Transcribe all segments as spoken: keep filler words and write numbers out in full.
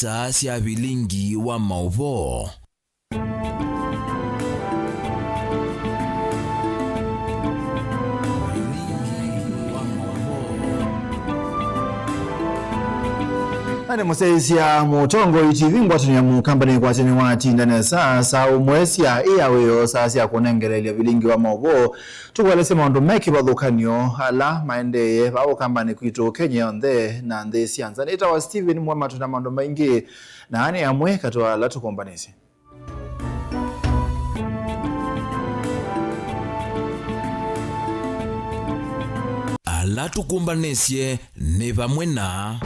Saa sya vilingi wa maũvoo. Na nĩ mũsyaĩĩsya Mũtongoi T V ngwatanĩo ya Mũkamba nĩkwatene watinda nesa saa ũmwe sya ĩa wĩoo, saa sya kũnengeleelya vilingi wa maũvoo. Tũkũelesya maũndũ me kĩvathũkany'o ala maendee vaa Ũkambanĩ kwitũ, Kenya yonthe, na nthĩ sya nza. Nĩtawa Stephen Mwema, twĩ na maũndũ maingĩ, na aa nĩ amwe katĩ wa ala tũkũmbanĩsye. Ala tũkũmbanĩsye nĩ vamwe na.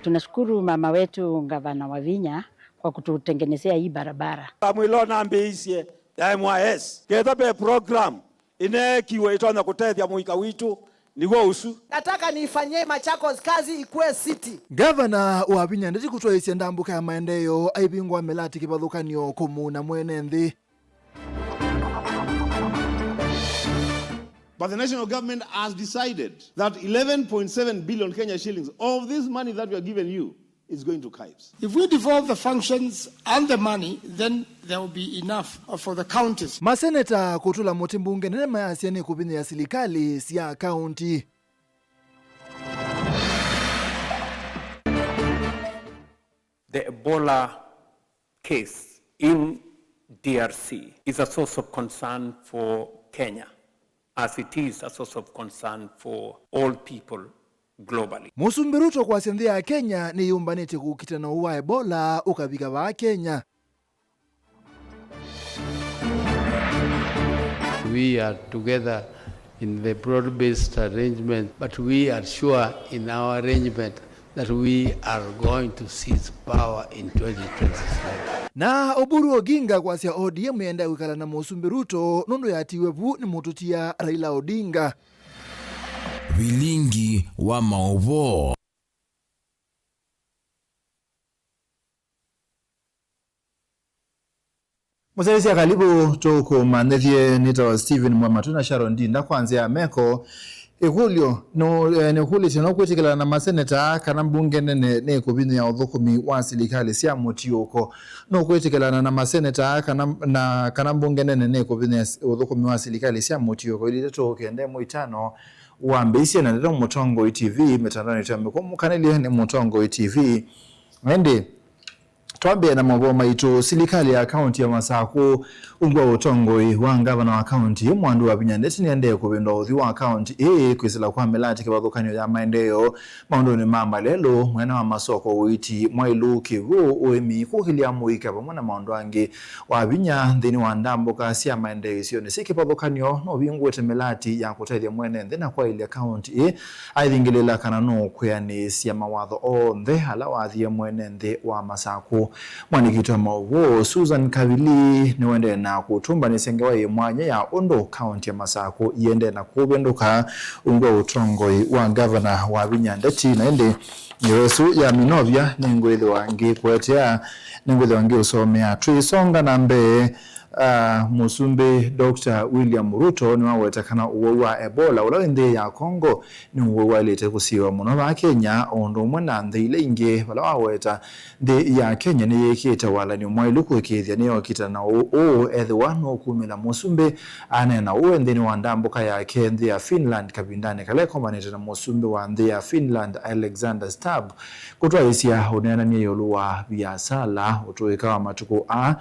Tunashukuru mama wetu Gavana Wavinya kwa kututengenezea hii barabara. Kamwĩla ũnambĩĩisye ya M Y S, ketha ve program ĩneekiwe ĩtonya kũtethya mũika witũ, nĩw'o ũsu. Nataka niifanyie Machakos kazi ikuwe city. Ngavana Wavinya ndeti kũtwaĩĩsya ndambũka ya maendeeo aivingũa mĩlati kĩvathũkany'o kũmuna mwene nthĩ. But the national government has decided that eleven point seven billion Kenya shillings of this money that we are given you is going to KAIPS. If we devolve the functions and the money, then there will be enough for the counties. Maseneta kũtũla mũtĩ mbunge nene mayasya nĩ kũvinyĩĩa silikalĩ sya kaunti. The Ebola case in D R C is a source of concern for Kenya, as it is a source of concern for all people globally. Mũsumbĩ Ruto kwasya nthĩ ya Kenya nĩyũmbanĩtye kũkita na ũũ wa Ebola ũkavika vaa Kenya. We are together in the broad-based arrangement, but we are sure in our arrangement that we are going to seize power in twenty twenty-seven. Na Oburu Oginga kwasya O D M ĩendee kwĩkala na Mũsumbĩ Ruto nũndũ yatiwe vu nĩ mũtũtia Raila Odinga. Vilingi wa maũvoo. Mũsyaĩĩsya kalivu, tũkũmanyĩthye. Nĩtawa Stephen Mwema, twĩ na Sharon Ndinda kwa nzĩa ya meko. Ĩkũlyo, nũ-, eh, nĩkũlĩtye, nũkwĩtĩkĩlana na maseneta kana mbunge nene nĩkũvinyĩĩa ũthũkũmi wa silikalĩ sya mũtiũko? Nũkwĩtĩkĩlana na maseneta kana, na, kana mbunge nene nĩkũvinyĩĩa s-, ũthũkũmi wa silikalĩ sya mũtiũko? Ilĩ itatũ kenda ĩmwe itano wambĩĩsye, na ndeto Mũtongoi T V mĩtandaonĩ twambĩkwa mũkanĩlye nĩ Mũtongoi T V. Ĩndĩ twambĩe na maũvoo maitũ. Silikalĩ ya kaunti ya Masakũ ungu wa ũtongoi wa ngavana wa kaunti ĩĩ Mwandu Wavinya Ndeti nĩendee kũvĩndũa ũthyũ wa kaunti ĩĩ kwĩsĩla kwa mĩlati kĩvathũkany'o ya maendeeo maũndũnĩ ma malelũ, mwena wa masoko, ũiiti, mwailu, kĩw'ũ, ũĩmi, kũkĩlya mũika, vamwe na maũndũ angĩ. Wavinya nthĩnĩ wa ndambũka sya maendeeo isionĩ syĩ kĩvathũkany'o nũvingũĩte mĩlati ya kũtethya mwene nthĩ na kwaĩlya kaunti ĩĩ aithingĩlĩĩla kana nũkwĩanĩsya mawatho onthe ala wathie mwene nthĩ wa Masakũ. Mwandĩki witũ wa maũvoo, Susan Kavili, nĩwaendee na kũtũmbanĩsya ngewa yĩ mwanya ya ũndũ kaunti ya Masakũ ĩendee na kũvĩndũka ungu wa ũtongoi wa ngavana Wavinya Ndeti. Na ĩndĩ ngewa ĩsu ya Minovya nĩngwĩthĩwa ngĩkũetea, nĩngwĩthĩwa ngĩũsomea. Twĩsonga na mbee, ah, Mũsumbĩ Doctor William Ruto nĩwaweta kana ũwau wa Ebola ũla wĩ nthĩ ya Congo nĩ ũwau waĩlĩte kũsiĩĩwa mũno vaa Kenya, o ũndũ ũmwe na nthĩ ila ingĩ, vala waweta nthĩ ya Kenya nĩyĩkĩte walany'o mwaĩlu kũĩkĩĩthya nĩyokita na ũũ, ũũ ethĩwa nũkumĩla. Mũsumbĩ aneena ũũ e nthĩnĩ wa ndambũka yake nthĩ ya Finland kavindanĩ kala ĩkombanĩte na mũsumbĩ wa nthĩ ya Finland, Alexander Stubb, kũtwaĩĩsya ũneenany'a ĩũlũ wa viasala, ũtũĩka wa matukũ aa,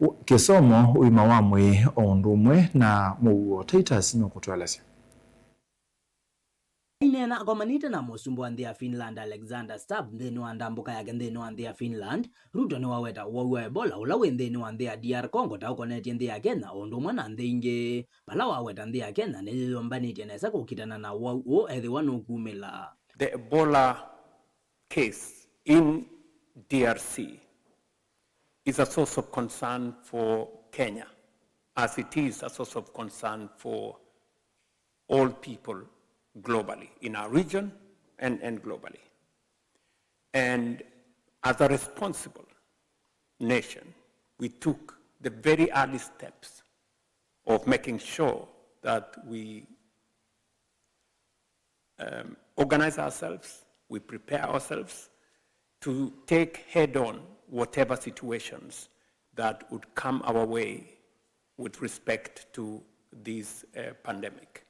kĩsomo, ũima wa mwĩĩ, o ũndũ ũmwe na mũuo. Titus nũkũtũelesya. Aineena akomanĩte na mũsumbĩ wa nthĩ ya Finland, Alexander Stubb, nthĩnĩ wa ndambũka yake nthĩnĩ wa nthĩ ya Finland, Ruto nĩwaweta ũwau wa Ebola ũla wĩ nthĩnĩ wa nthĩ ya D R Congo ta ũkonetye nthĩ ya Kenya o ũndũ ũmwe na nthĩ ingĩ, vala waweta nthĩ ya Kenya nĩyĩyũmbanĩtye nesa kũkitana na ũwau ũũ ethĩwa nũkumĩla. The Ebola case in D R C is a source of concern for Kenya, as it is a source of concern for all people globally, in our region and, and globally. And as a responsible nation, we took the very early steps of making sure that we, um, organize ourselves, we prepare ourselves to take head-on whatever situations that would come our way with respect to this, uh, pandemic.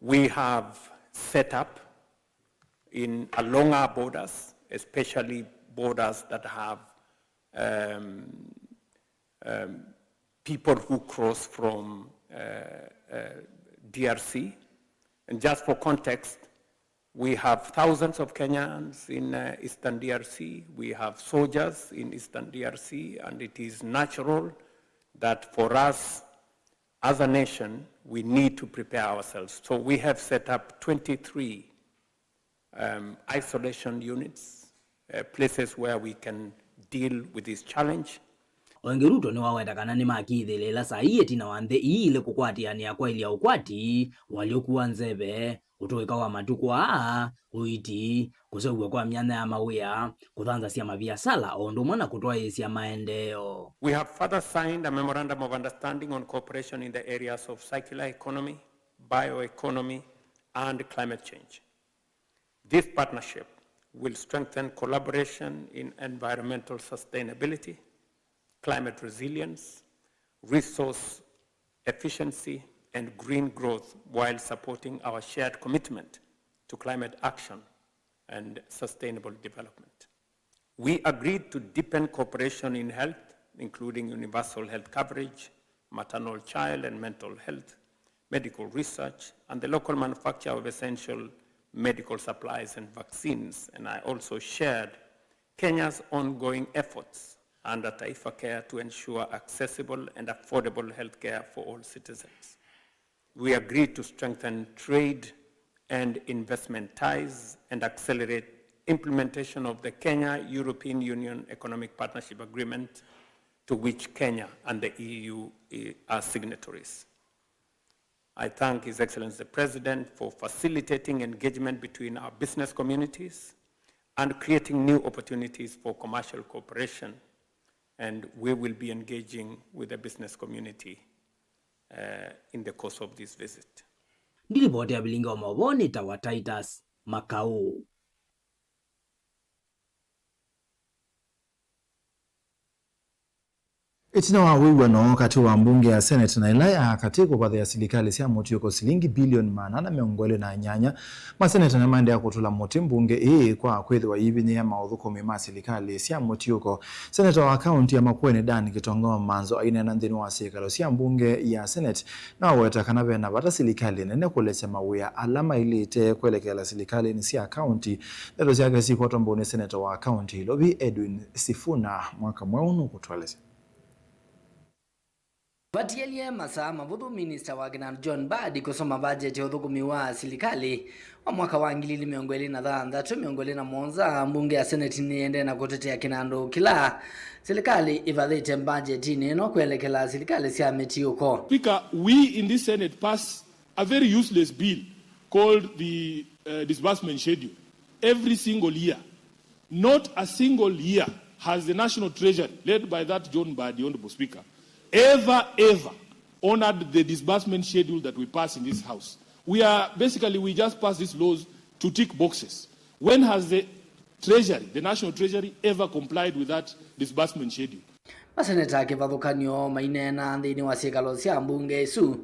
We have set up in, along our borders, especially borders that have, um, um, people who cross from, uh, uh, D R C. And just for context, we have thousands of Kenyans in, uh, Eastern D R C. We have soldiers in Eastern D R C, and it is natural that for us as a nation, we need to prepare ourselves. So we have set up twenty-three, um, isolation units, uh, places where we can deal with this challenge. O ĩngĩ, Ruto nĩwaweta kana nĩmakĩthĩlĩĩla saa ii ĩtina wa nthĩ ii ilĩ kũkwatĩanĩa kwaĩlya ũkwati, ũalyũku wa nzeve, ũtũĩka wa matukũ aa, ũiiti, kũseũvw'a kwa myanya ya mawĩa, kũthanthasya maviasala, o ũndũ ũmwe na kũtwaĩĩsya maendeeo. We have further signed a memorandum of understanding on cooperation in the areas of circular economy, bioeconomy, and climate change. This partnership will strengthen collaboration in environmental sustainability, climate resilience, resource efficiency, and green growth while supporting our shared commitment to climate action and sustainable development. We agreed to deepen cooperation in health, including universal health coverage, maternal, child, and mental health, medical research, and the local manufacture of essential medical supplies and vaccines. And I also shared Kenya's ongoing efforts under Taifa Care to ensure accessible and affordable healthcare for all citizens. We agreed to strengthen trade and investment ties and accelerate implementation of the Kenya-European Union Economic Partnership Agreement, to which Kenya and the E U are signatories. I thank His Excellency the President for facilitating engagement between our business communities and creating new opportunities for commercial cooperation, and we will be engaging with the business community, uh, in the course of this visit. Ndilivoti ya vilingi wa maũvoo nĩtawa Titus Makau. Ĩtina wa wĩw'ano katĩ wa mbunge ya Senate na ĩla ya katĩ kũvathĩa silikalĩ sya mũtiũko silingi bilioni maana ana mĩongo ĩlĩ na nyanya, maseneta nĩmaendeea kũtũla mũtĩ mbunge ĩĩ kwa kwĩthĩwa yĩvinyĩĩa maũthũkũmi ma silikalĩ sya mũtiũko. Seneta wa kaunti ya Makueni Dan Kitonga wa Manzo aineena nthĩnĩ wa syĩkalo sya mbunge ya Senate naweta kana ve na vata silikalĩ nene kũlesya mawĩa ala maĩlĩte kwelekeela silikalĩnĩ sya kaunti. Ndeto syake sikwatwa mbau nĩ seneta wa kaunti Ilovi Edwin Sifuna. Mwaka mweũ nũkũtũelesya. Vatielye masaa mavũthũ, minista wa kĩnandũ John Mbadi kũsoma vajeti ya ũthũkũmi wa silikalĩ wa mwaka wa ngili ilĩ mĩongo ĩlĩ na thanthatũ, mĩongo ĩlĩ na mũonza, mbunge ya Seneti nĩendee na kũtetea kĩnandũ kĩla silikalĩ ĩvathĩte mbajetinĩ ĩno kwelekela silikalĩ sya mĩtiũko. Speaker, we in this Senate pass a very useless bill called the, uh, disbursement schedule every single year. Not a single year has the National Treasury, led by that John Mbadi, Honorable Speaker, ever, ever honored the disbursement schedule that we pass in this House. We are, basically, we just pass these laws to tick boxes. When has the Treasury, the National Treasury, ever complied with that disbursement schedule? Maseneta kĩvathũkany'o maineena nthĩnĩ wa syĩkalo sya mbunge ĩsu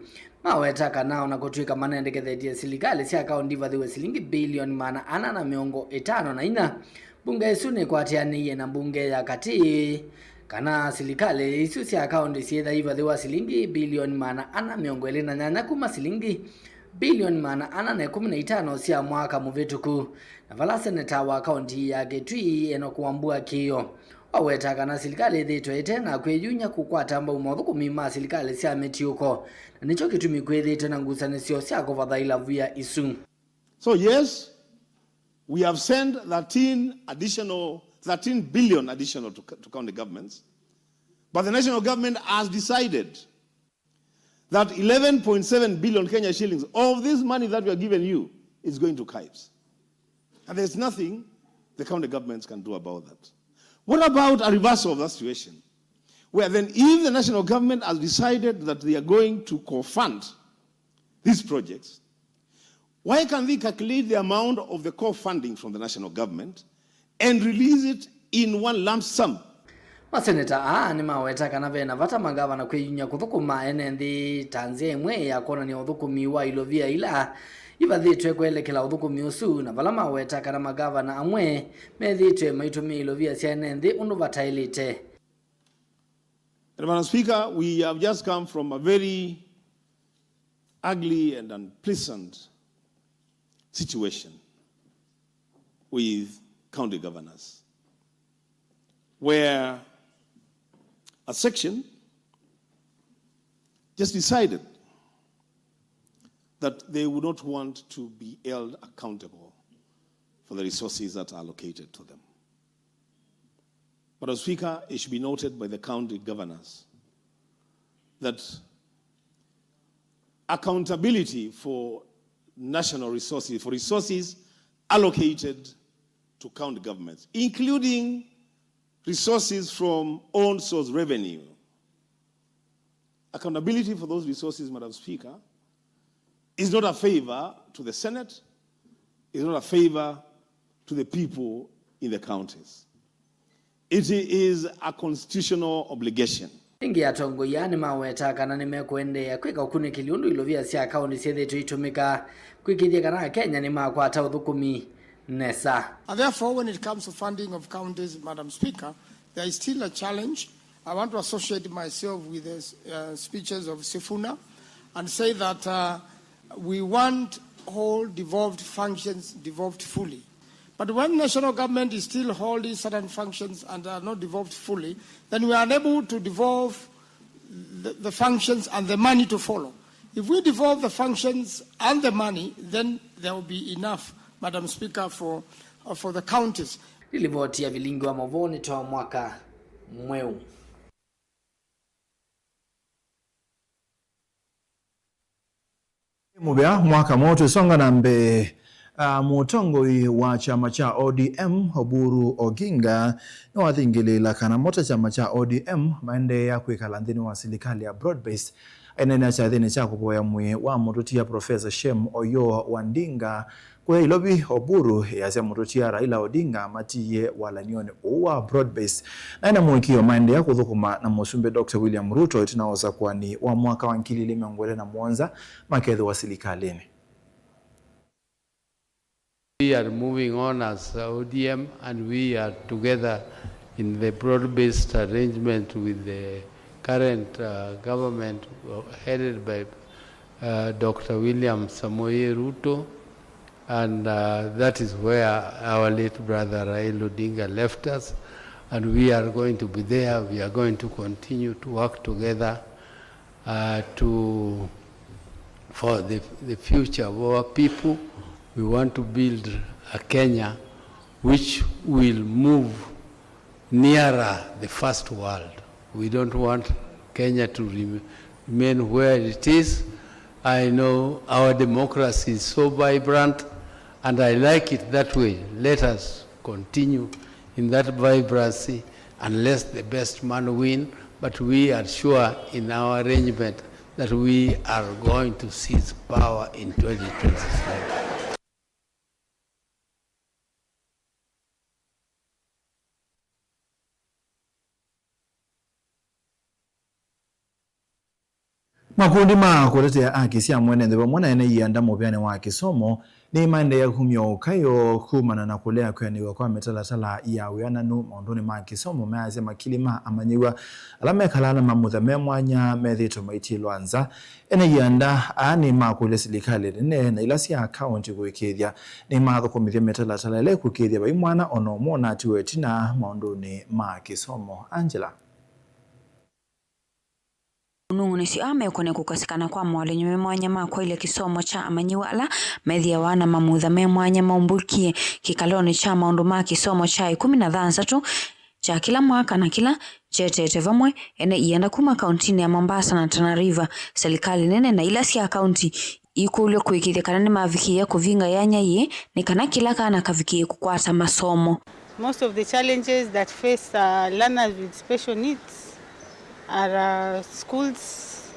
maweta kana o na kũtw'ĩka manendekethetye silikalĩ sya kaũnti ivathĩwe silingi bilioni maana ana na mĩongo ĩtano na inya, mbunge ĩsu nĩkwatĩanĩie na mbunge ya katĩ kana silikalĩ isu sya kaũnti syĩtha ivathĩwa silingi bilioni maana ana mĩongo ĩlĩ na nyanya kuma silingi bilioni maana ana na ĩkũmi na itano sya mwaka mũvĩtũku, na vala seneta wa kaũnti ya Kitui Enock Wambua Kĩĩo waweta kana silikalĩ ĩthĩĩtwe ĩte na kwĩyumya kũkwata mbau mothũkũmi ma silikalĩ sya mĩtiũko, na nĩkyo kĩtumi kwĩthĩĩtwe na ngusanĩsyo sya kũvatha ilavia isu. So yes, we have sent thirteen additional, thirteen billion additional to, to county governments, but the national government has decided that eleven point seven billion Kenya shillings of this money that we are giving you is going to KAIPS. And there's nothing the county governments can do about that. What about a reversal of that situation? Where then, if the national government has decided that they are going to co-fund these projects, why can't they calculate the amount of the co-funding from the national government and release it in one lump sum. Maseneta aa nĩmaweta kana ve na vata mangavana kwĩyumya kũthũkũma ene nthĩ ta nzĩa ĩmwe ya kwonany'a ũthũkũmi wa ilovia ila ivathĩtwe kwelekela ũthũkũmi ũsu, na vala maweta kana mangavana amwe methĩĩtwe maitũmĩa ilovia sya ene nthĩ ũndũ vataĩlĩte. And Madam Speaker, we have just come from a very ugly and unpleasant situation with county governors, where a section just decided that they would not want to be held accountable for the resources that are allocated to them. Madam Speaker, it should be noted by the county governors that accountability for national resources, for resources allocated to county governments, including resources from own source revenue, accountability for those resources, Madam Speaker, is not a favor to the Senate, is not a favor to the people in the counties. It is a constitutional obligation. Ĩngĩ, atongoi aa nĩmaweta kana nĩmekũendeea kwĩka ũkunĩkĩli ũndũ ilovia sya kaũnti syĩthĩĩtwe itũmĩka kũĩkĩĩthya kana Akenya nĩmakwata ũthũkũmi nesa. And therefore, when it comes to funding of counties, Madam Speaker, there is still a challenge. I want to associate myself with the uh, speeches of Sifuna and say that uh, we want all devolved functions devolved fully. But when national government is still holding certain functions and are not devolved fully, then we are unable to devolve the, the functions and the money to follow. If we devolve the functions and the money, then there will be enough, Madam Speaker, for, uh, for the counties. Nĩ livoti ya Vilingi wa Mauvoo nĩ twa mwaka mweũ. Mũvea mwaka mweũ. Twĩsonga na mbee, ah, mũtongoi wa kyama kya O D M, Oburu Oginga, nĩwathingĩlĩĩla kana mo ta kyama kya O D M maendeea kwĩkala nthĩnĩ wa silikalĩ ya broad based. Aineenea kyathĩnĩ kya kũvoya mwĩĩ wa mũtũtia Professor Shem Oyoo Wandinga kũya Ilovi, Oburu easya mũtũtia Raila Odinga amatiie walany'onĩ ũũ wa broad based, na ena mũĩkĩĩo maendeea kũthũkũma na Mũsumbĩ Doctor William Ruto ĩtina wa ũsakũani wa mwaka wa ngili ili mĩongo ĩlĩ na mũonza makethĩwa silikalĩnĩ. We are moving on as O D M, and we are together in the broad-based arrangement with the current, uh, government, uh, headed by, uh, Doctor William Samoei Ruto, and, uh, that is where our late brother Raila Odinga left us, and we are going to be there. We are going to continue to work together uh, to, for the, the future of our people. We want to build a Kenya which will move nearer the first world. We don't want Kenya to rem-, remain where it is. I know our democracy is so vibrant, and I like it that way. Let us continue in that vibrancy unless the best man win, but we are sure in our arrangement that we are going to seize power in twenty twenty-seven. Makundi ma kũtetea aki sya mwene nthĩ vamwe na ene ianda mũvĩanĩ wa kĩsomo nĩmaendeea kumya ũkayo kumana na kũlea kwĩanĩw'a kwa mĩtalatala ya wĩananu maũndũnĩ ma kĩsomo, measya makili ma amanyĩw'a ala mekalaa na mamutha me mwanya methĩĩtwe maitilwa nza. Ene ianda aa nĩmakũlya silikalĩ nene na ila sya kaũnti kũĩkĩĩthya nĩmathũkũmĩthya mĩtalatala ĩla ĩkũĩkĩĩthya vai mwana o na ũmwe ũnatiwa ĩtina maũndũnĩ ma kĩsomo. Angela. Manũnũsyo aa mekwoneka kũkosekana kwa mawalany'o me mwanya ma kwaĩlya kĩsomo kya amanyĩw'a ala methĩawa na mamutha me mwanya maumbũkie kĩkalonĩ kya maũndũ ma kĩsomo kya ĩkũmi na thanthatũ kya kĩla mwaka na kĩla kyeteete vamwe ene ianda kuma kaũntinĩ ya Mombasa na Tana River, silikalĩ nene na ila sya kaũnti ikũlw'a kũĩkĩĩthya kana nĩmavikĩĩa kũvinga yanya yĩĩ nĩ kana kĩla kana kavikĩĩe kũkwata masomo. Most of the challenges that face, uh, learners with special needs are, uh, schools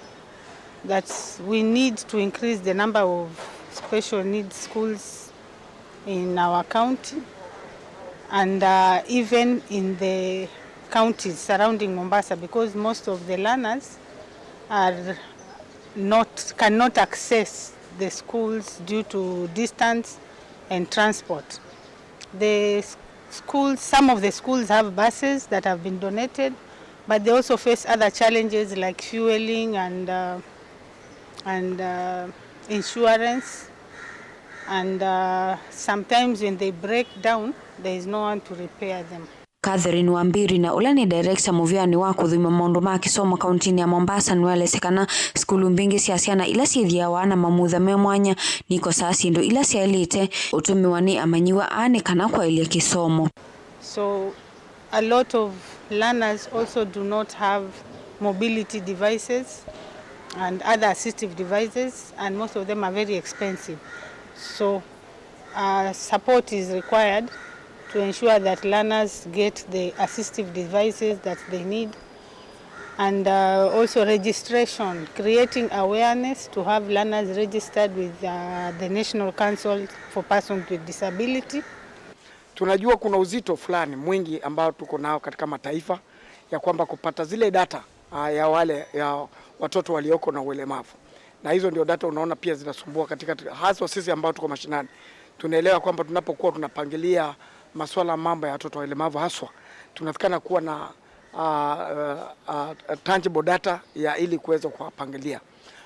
that we need to increase the number of special needs schools in our county. And uh, even in the counties surrounding Mombasa, because most of the learners are not, cannot access the schools due to distance and transport. The s- schools, some of the schools have buses that have been donated, but they also face other challenges like fueling and, uh, and uh, insurance. And uh, sometimes when they break down, there is no one to repair them. Catherine Wambiri, na ũla nĩ director mũvĩanĩ wa kũthũima maũndũ ma kĩsomo kauntinĩ ya Mombasa, nĩwaelesya kana sukulu mbingĩ sya syana ila syĩthĩawa na mamutha me mwanya nikosaa syĩndũ ila syaĩlĩte ũtũmĩwa nĩ amanyĩw'a aa nĩ kana kwaĩlya kĩsomo. So a lot of learners also do not have mobility devices and other assistive devices, and most of them are very expensive. So uh, support is required to ensure that learners get the assistive devices that they need, and uh, also registration, creating awareness to have learners registered with uh, the National Council for Persons with Disability. Tunajua kuna uzito fulani mwingi ambao tuko nao katika mataifa ya kwamba kupata zile data ah, ya wale ya watoto walioko na ulemavu, na hizo ndio data unaona pia zinasumbua katika, haswa sisi ambao tuko mashinani. Tunaelewa kwamba tunapokuwa tunapangilia masuala mambo ya watoto walemavu haswa, tunatakana kuwa na ah, ah, ah, tangible data ya ili kuweza kuwapangilia.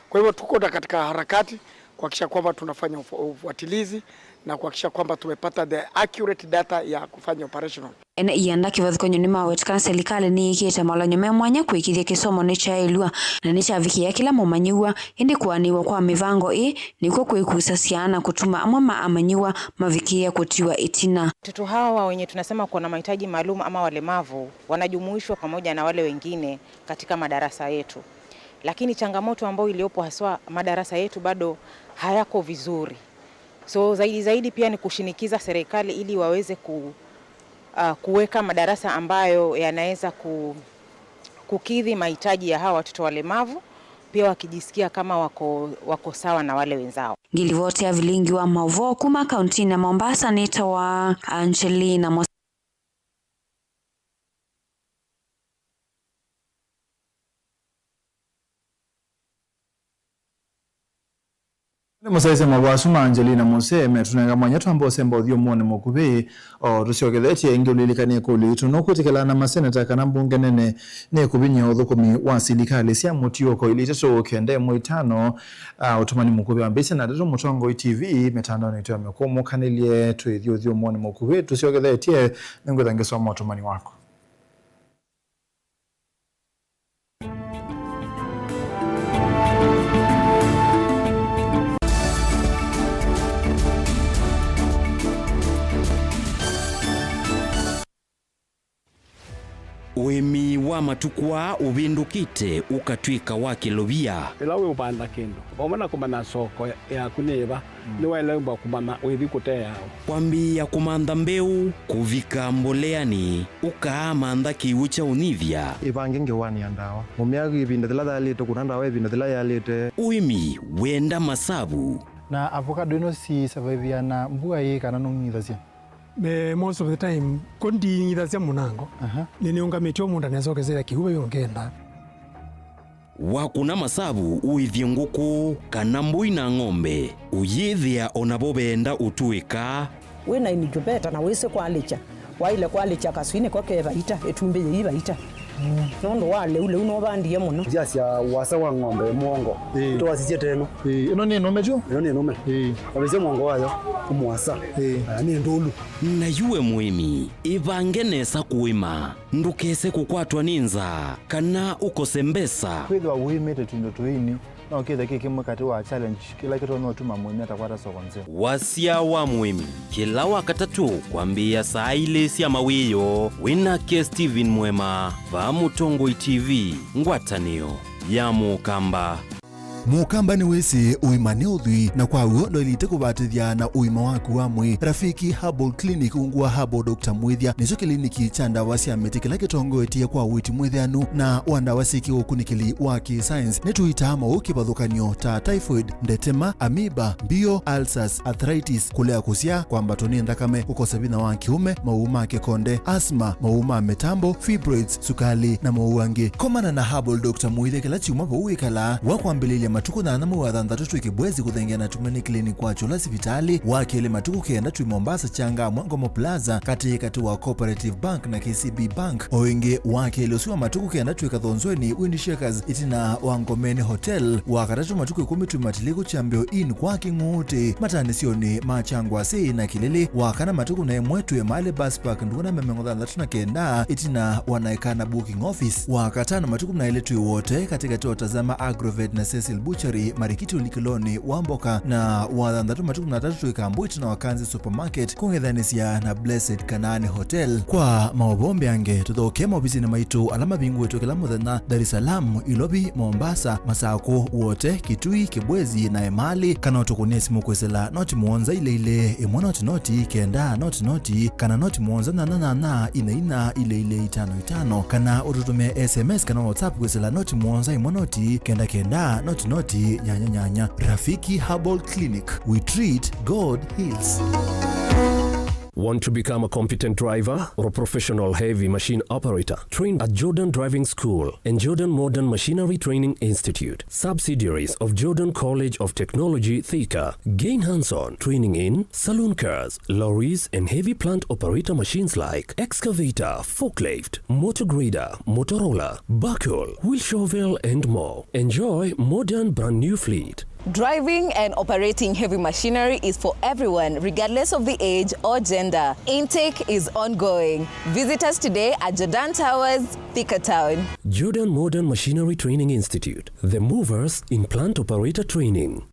Kwa hivyo tuko na katika harakati kuhakikisha kwamba tunafanya ufu- ufuatilizi na kuhakikisha kwamba tumepata the accurate data ya kufanya operational. Ene ianda kĩvathũkany'o nĩmaweta kana silikalĩ nĩyĩkĩĩte malany'o me mwanya kũĩkĩĩthya kĩsomo nĩkyaĩlw'a na nĩkyavikĩĩa kĩla mũmanyĩw'a, ĩndĩ kũanĩw'a kwa mĩvango ĩĩ nĩkw'o kwĩkusasya na kũtuma amwe ma amanyĩw'a mavikĩĩa kũtiwa ĩtina. Watoto hawa wenye tunasema kuwa na mahitaji maalum ama walemavu wanajumuishwa pamoja na wale wengine katika madarasa yetu, lakini changamoto ambayo iliyopo haswa, madarasa yetu bado hayako vizuri. So zaidi zaidi pia ni kushinikiza serikali ili waweze ku, uh, kuweka madarasa ambayo yanaweza ku, kukidhi mahitaji ya hawa watoto walemavu, pia wakijisikia kama wako, wako sawa na wale wenzao. Ngilivoti ya vilingi wa mauvoo kuma kauntinĩ ya Mombasa nĩtawa Angelina Mos- Nĩ mũsyaĩĩsya mawaasu ma Angelina Mose metũnenga mwanya twamba ũsemba ũthyũmũonĩ mũkuvĩ. O tũsyokethetye ĩngĩ, ũlilikane ĩkũlyo yitũ, nũkwĩtĩkĩlana maseneta kana mbunge nene nĩkũvinyĩa ũthũkũmi wa silikalĩ sya mũtiũko ilĩ itatũ kenda ĩmwe itano? Ah, ũtũmani mũkuvĩ wambĩĩsye na ndeto mũtongoi T V mĩtandaonĩ itũ ya mĩkũmũkanĩlye twĩthi ũthyũmũonĩ mũkuvĩ tũsyokethetye. Nĩngwĩtha ngĩsoma ũtũmani waku. Ũĩmi wa matukũ aa ũvĩndũkĩte ũkatw'ĩka wa kĩlovia. Ĩla wĩũvanda kĩndũ, vamwe na kũmanya soko yaku nĩ ĩva, nĩwaĩle ũmba kũmanya ũithi kũteea ũ. Kwambĩĩa kũmantha mbeũ, kũvika mboleanĩ, ũkaamantha kĩw'ũ kya ũnyivya. Ĩvange ngewanĩa ndawa. Mũmĩa ĩvinda yĩla yaĩlĩte, kũna ndawa ĩvinda yĩla yaĩlĩte. Ũĩmi wenda masavu. Na avocado ĩno si survive na mbua ĩĩ kana nũng'ithasya? Me, most of the time, ko nding'ithasya mũnango. Aha. Nĩnĩũngamĩtye o mũndũ anesokesya kĩw'ũ vai ũngenda. Wakũna masavu ũĩthye ngũkũ kana mbũi na ng'ombe, ũyĩthĩa o navo veenda ũtũĩka. Wĩ na incubator na wĩsĩ kwalĩkya, waĩle kwalĩkya kaswinĩ ko ke vaita, ĩtumbĩ yĩi vaita. Nũndũ wa lĩu, lĩu nũvandie mũno. Ndyasya wasa wa ng'ombe mũongo. Ĩĩ. Twasisye teno. Ĩĩ, ĩno nĩ nũme tyo? Ĩno nĩ nũme. Ĩĩ. Wavĩsya mũongo wayo, mũasa. Ĩĩ. Ah, nĩ ndũlu. Na yu we mũĩmi, ĩvange nesa kũĩma. Ndũkese kũkwatwa nĩ nzaa kana ũkose mbesa. Kwĩthĩwa wĩmĩte tũindo tũini, no kĩthe kĩ kĩmwe katĩ wa challenge kĩla kĩtonya ũtuma mũĩmi atakwata soko nzeo. Wasya wa mũĩmi, kĩla Wakatatũ kwambĩĩa saa ilĩ sya mawĩoo, wĩ nake Stephen Mwema, vaa Mũtongoi T V, ngwatanĩo ya Mũkamba. Mũkamba nĩwĩsĩ ũima nĩ ũthwii, na kwa w'o ndwaĩlĩte kũvatĩthya na ũima waku wa mwĩĩ. Rafiki Herbal Clinic, ungu wa Herbal Doctor Mwĩthya, nĩkyo kĩliniki kya ndawa sya mĩtĩ kĩla kĩtongoetye kwa ũiiti mwĩthĩanu na wa ndawa syĩ kĩũkunĩkĩli wa kĩ-science. Nĩtũitaa maũũ kĩvathũkany'o ta typhoid, ndetema, amoeba, mbio, ulcers, arthritis, kũlea kũsyaa, kwambatwa nĩ nthakame, kũkosa vinya wa kĩũme, maũũ ma kĩkonde, asthma, maũũ ma mĩtambo, fibroids, sukali, na maũũ angĩ. Komana na Herbal Doctor Mwĩthya kĩla kyumwa vau wĩkalaa. Wa kwambĩlĩlya matukũ nyanya mwei wa thanthatũ twĩ Kibwezi kũthengeana na Tumaini Clinic kwa Chula sivitalĩ, wa kelĩ matukũ kenda twĩ Mombasa Changamwe Ngomo Plaza, katĩ katĩ wa Cooperative Bank na K C B Bank. O ĩngĩ, wa kelĩ ũsu wa matukũ kenda twĩ Kathonzweni Wind Shakers ĩtina wa Ngomeni Hotel, wa katatũ matukũ ĩkũmi twĩ Matiliku Kyambĩo Inn kwa Kĩng'ũũtĩ, matanĩsyonĩ ma Kyangwasĩ na Kĩlĩlĩ, wa kana matukũ na ĩmwe twĩ Emali Bus Park nduka namba mĩongo thanthatũ na kenda ĩtina wa Naikana Booking Office, wa katano matukũ na elĩ twĩ Wote katĩkatĩ wa Tazama Agrovet na Cecil Butchery marikiti ũlikĩlonĩ wa mboka, na wa thanthatũ matukũ na atatũ twĩ Kambu ĩtina wa Kanzi Supermarket kũng'ethanĩsya na Blessed Kanaani Hotel. Kwa maũvoo mbeange, tũthokee maovisinĩ maitũ ala mavingũĩtwe kĩla mũthenya, Dar es Salaam, Ilovi, Mombasa, Masakũ, Wote, Kitui, Kibwezi, na Emali, kana ũtũkũnĩe simũ kwĩsĩla noti mũonza ilĩ ilĩ, ĩmwe noti noti, kenda noti noti, kana noti mũonza nyanya nyanya, ina ina, ilĩ ilĩ, itano itano, kana ũtũtũmĩe S M S kana WhatsApp kwĩsĩla noti mũonza ĩmwe noti, kenda kenda, noti noti, nyanya nyanya. Rafiki Herbal Clinic, we treat, God heals. Want to become a competent driver or a professional heavy machine operator? Train at Jordan Driving School and Jordan Modern Machinery Training Institute, subsidiaries of Jordan College of Technology, Thika. Gain hands-on training in saloon cars, lorries, and heavy plant operator machines like excavator, forklift, motor grader, motor roller, backhoe, wheel shovel, and more. Enjoy modern brand new fleet. Driving and operating heavy machinery is for everyone, regardless of the age or gender. Intake is ongoing. Visit us today at Jordan Towers, Thika Town. Jordan Modern Machinery Training Institute, the movers in plant operator training.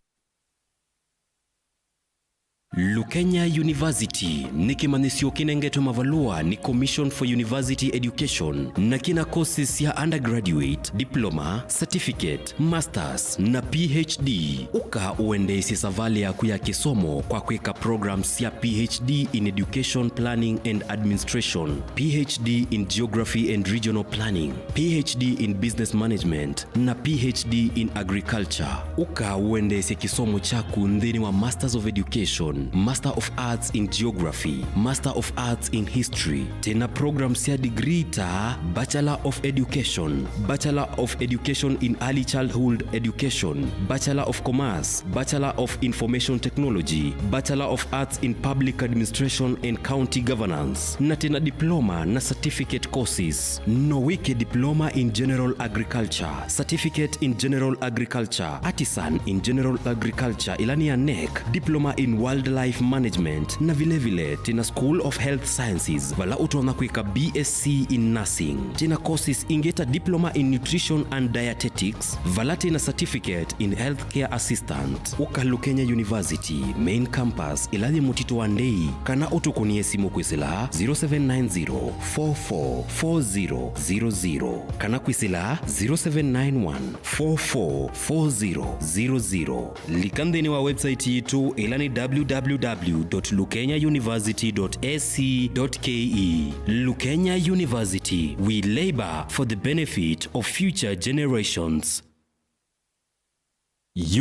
Lukenya University nĩ kĩmanyĩsyo kĩnengetwe mavalũa nĩ Commission for University Education, na kĩna courses sya undergraduate, diploma, certificate, masters, na P H D. Ũka ũendeesye savalĩ yaku ya kĩsomo kwa kwĩka programs sya P H D in Education Planning and Administration, P H D in Geography and Regional Planning, P H D in Business Management, na P H D in Agriculture. Ũka ũendeesye kĩsomo kyaku nthĩnĩ wa Masters of Education, Master of Arts in Geography, Master of Arts in History. Twĩna program sya degree ta Bachelor of Education, Bachelor of Education in Early Childhood Education, Bachelor of Commerce, Bachelor of Information Technology, Bachelor of Arts in Public Administration and County Governance, na twĩna diploma na certificate courses. No wĩke diploma in general agriculture, certificate in general agriculture, artisan in general agriculture, ĩla nĩ ya nec, diploma in wildlife management, na vilevile twĩna School of Health Sciences, vala ũtonya kwĩka B S C in nursing. Twĩna courses ingĩ ta diploma in nutrition and dietetics, vala twĩna certificate in healthcare assistant. Ũka Lukenya University main campus, ĩla yĩ Mũtitũ wa Ndei, kana ũtũkũnĩe simũ kwĩsĩla zero seven nine zero, four four four zero zero zero, kana kwĩsĩla zero seven nine one, four four four zero zero zero. Lika nthĩnĩ wa website yitũ, ĩla nĩ w w w dot lukenya university dot a c dot k e. Lukenya University, we labor for the benefit of future generations.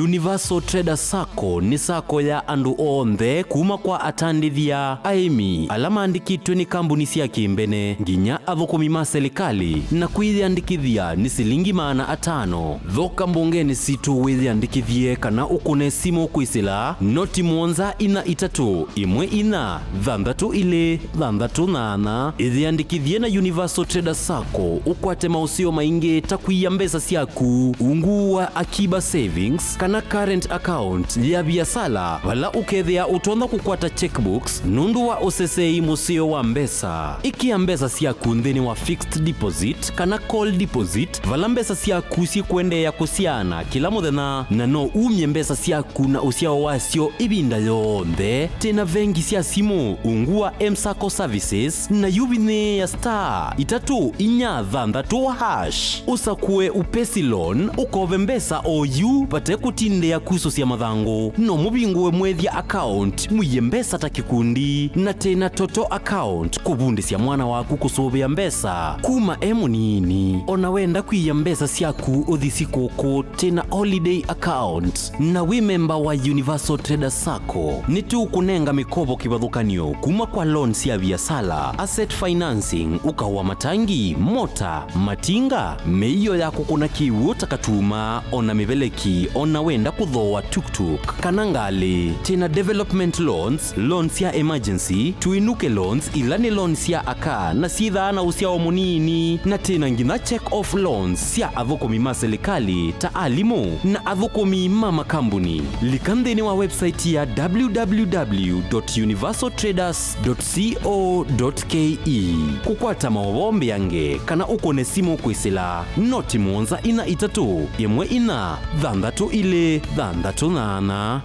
Universal Trader Sacco nĩ sacco ya andũ onthe, kuma kwa atandĩthya, aĩmi, ala maandĩkĩtwe nĩ kambuni sya kĩmbene, nginya athũkũmi ma selikalĩ, na kwĩyĩandĩkĩthya nĩ silingi maana atano. Thoka mbongenĩ sitũ wĩyĩandĩkĩthye kana ũkũne simũ kwĩsĩla noti mũonza inya itatũ, ĩmwe inya, thanthatũ ilĩ, thanthatũ nyanya. Ĩyĩandĩkĩthye na Universal Trader Sacco ũkwate maũseo maingĩ ta kũia mbesa syaku ungu wa Akiba Savings kana current account ya viasala, vala ũkethĩa ũtonya kũkwata checkbooks nũndũ wa ũsesei mũseo wa mbesa. Ĩkĩa mbesa syaku nthĩnĩ wa fixed deposit kana call deposit, vala mbesa syaku syĩkũendeea kũsyaana kĩla mũthenya, na no umye mbesa syaku na ũsyao wasyo ĩvinda yonthe. Twĩna vengi sya simũ ungu wa M-Sacco Services, na yu vinyĩĩa star itatũ inya thanthatũ hash, ũsakũe Upesi Loan, ũkove mbesa o yu vate Kũtindĩa kusũsya mathangũ, no mũvingũe mwĩthya account, mũie mbesa ta kĩkundi, na tena Toto account, kũvundĩsya mwana waku kũsũvĩa mbesa kuma e mũnini. O na wenda kwia mbesa syaku ũthi sikũkũ, tena holiday account, na wĩ memba wa Universal Traders Sacco, nĩtũkũnenga mĩkovo kĩvathũkany'o kuma kwa loan sya viasala, asset financing, ũkaũ wa matangi, mota, matinga, mĩio ya kũkũna kĩw'ũ ta katuma, o na mĩveleki, o na wenda kũthooa tuktuk kana ngalĩ. Twĩna development loans, loans sya emergency, tũinũke loans, ila nĩ loans sya aka na syĩthaa na ũsyao mũnini, na twĩna nginya check off loans sya athũkũmi ma silikalĩ ta alimũ na athũkũmi ma makambuni. Lika nthĩnĩ wa website ya w w w dot universal traders dot co dot k e. Kũkwata maũvoo mbeange kana ũkũne simũ kwĩsĩla noti mũonza inya itatũ ĩmwe inya thanthatũ ilĩ thanthatũ nyanya.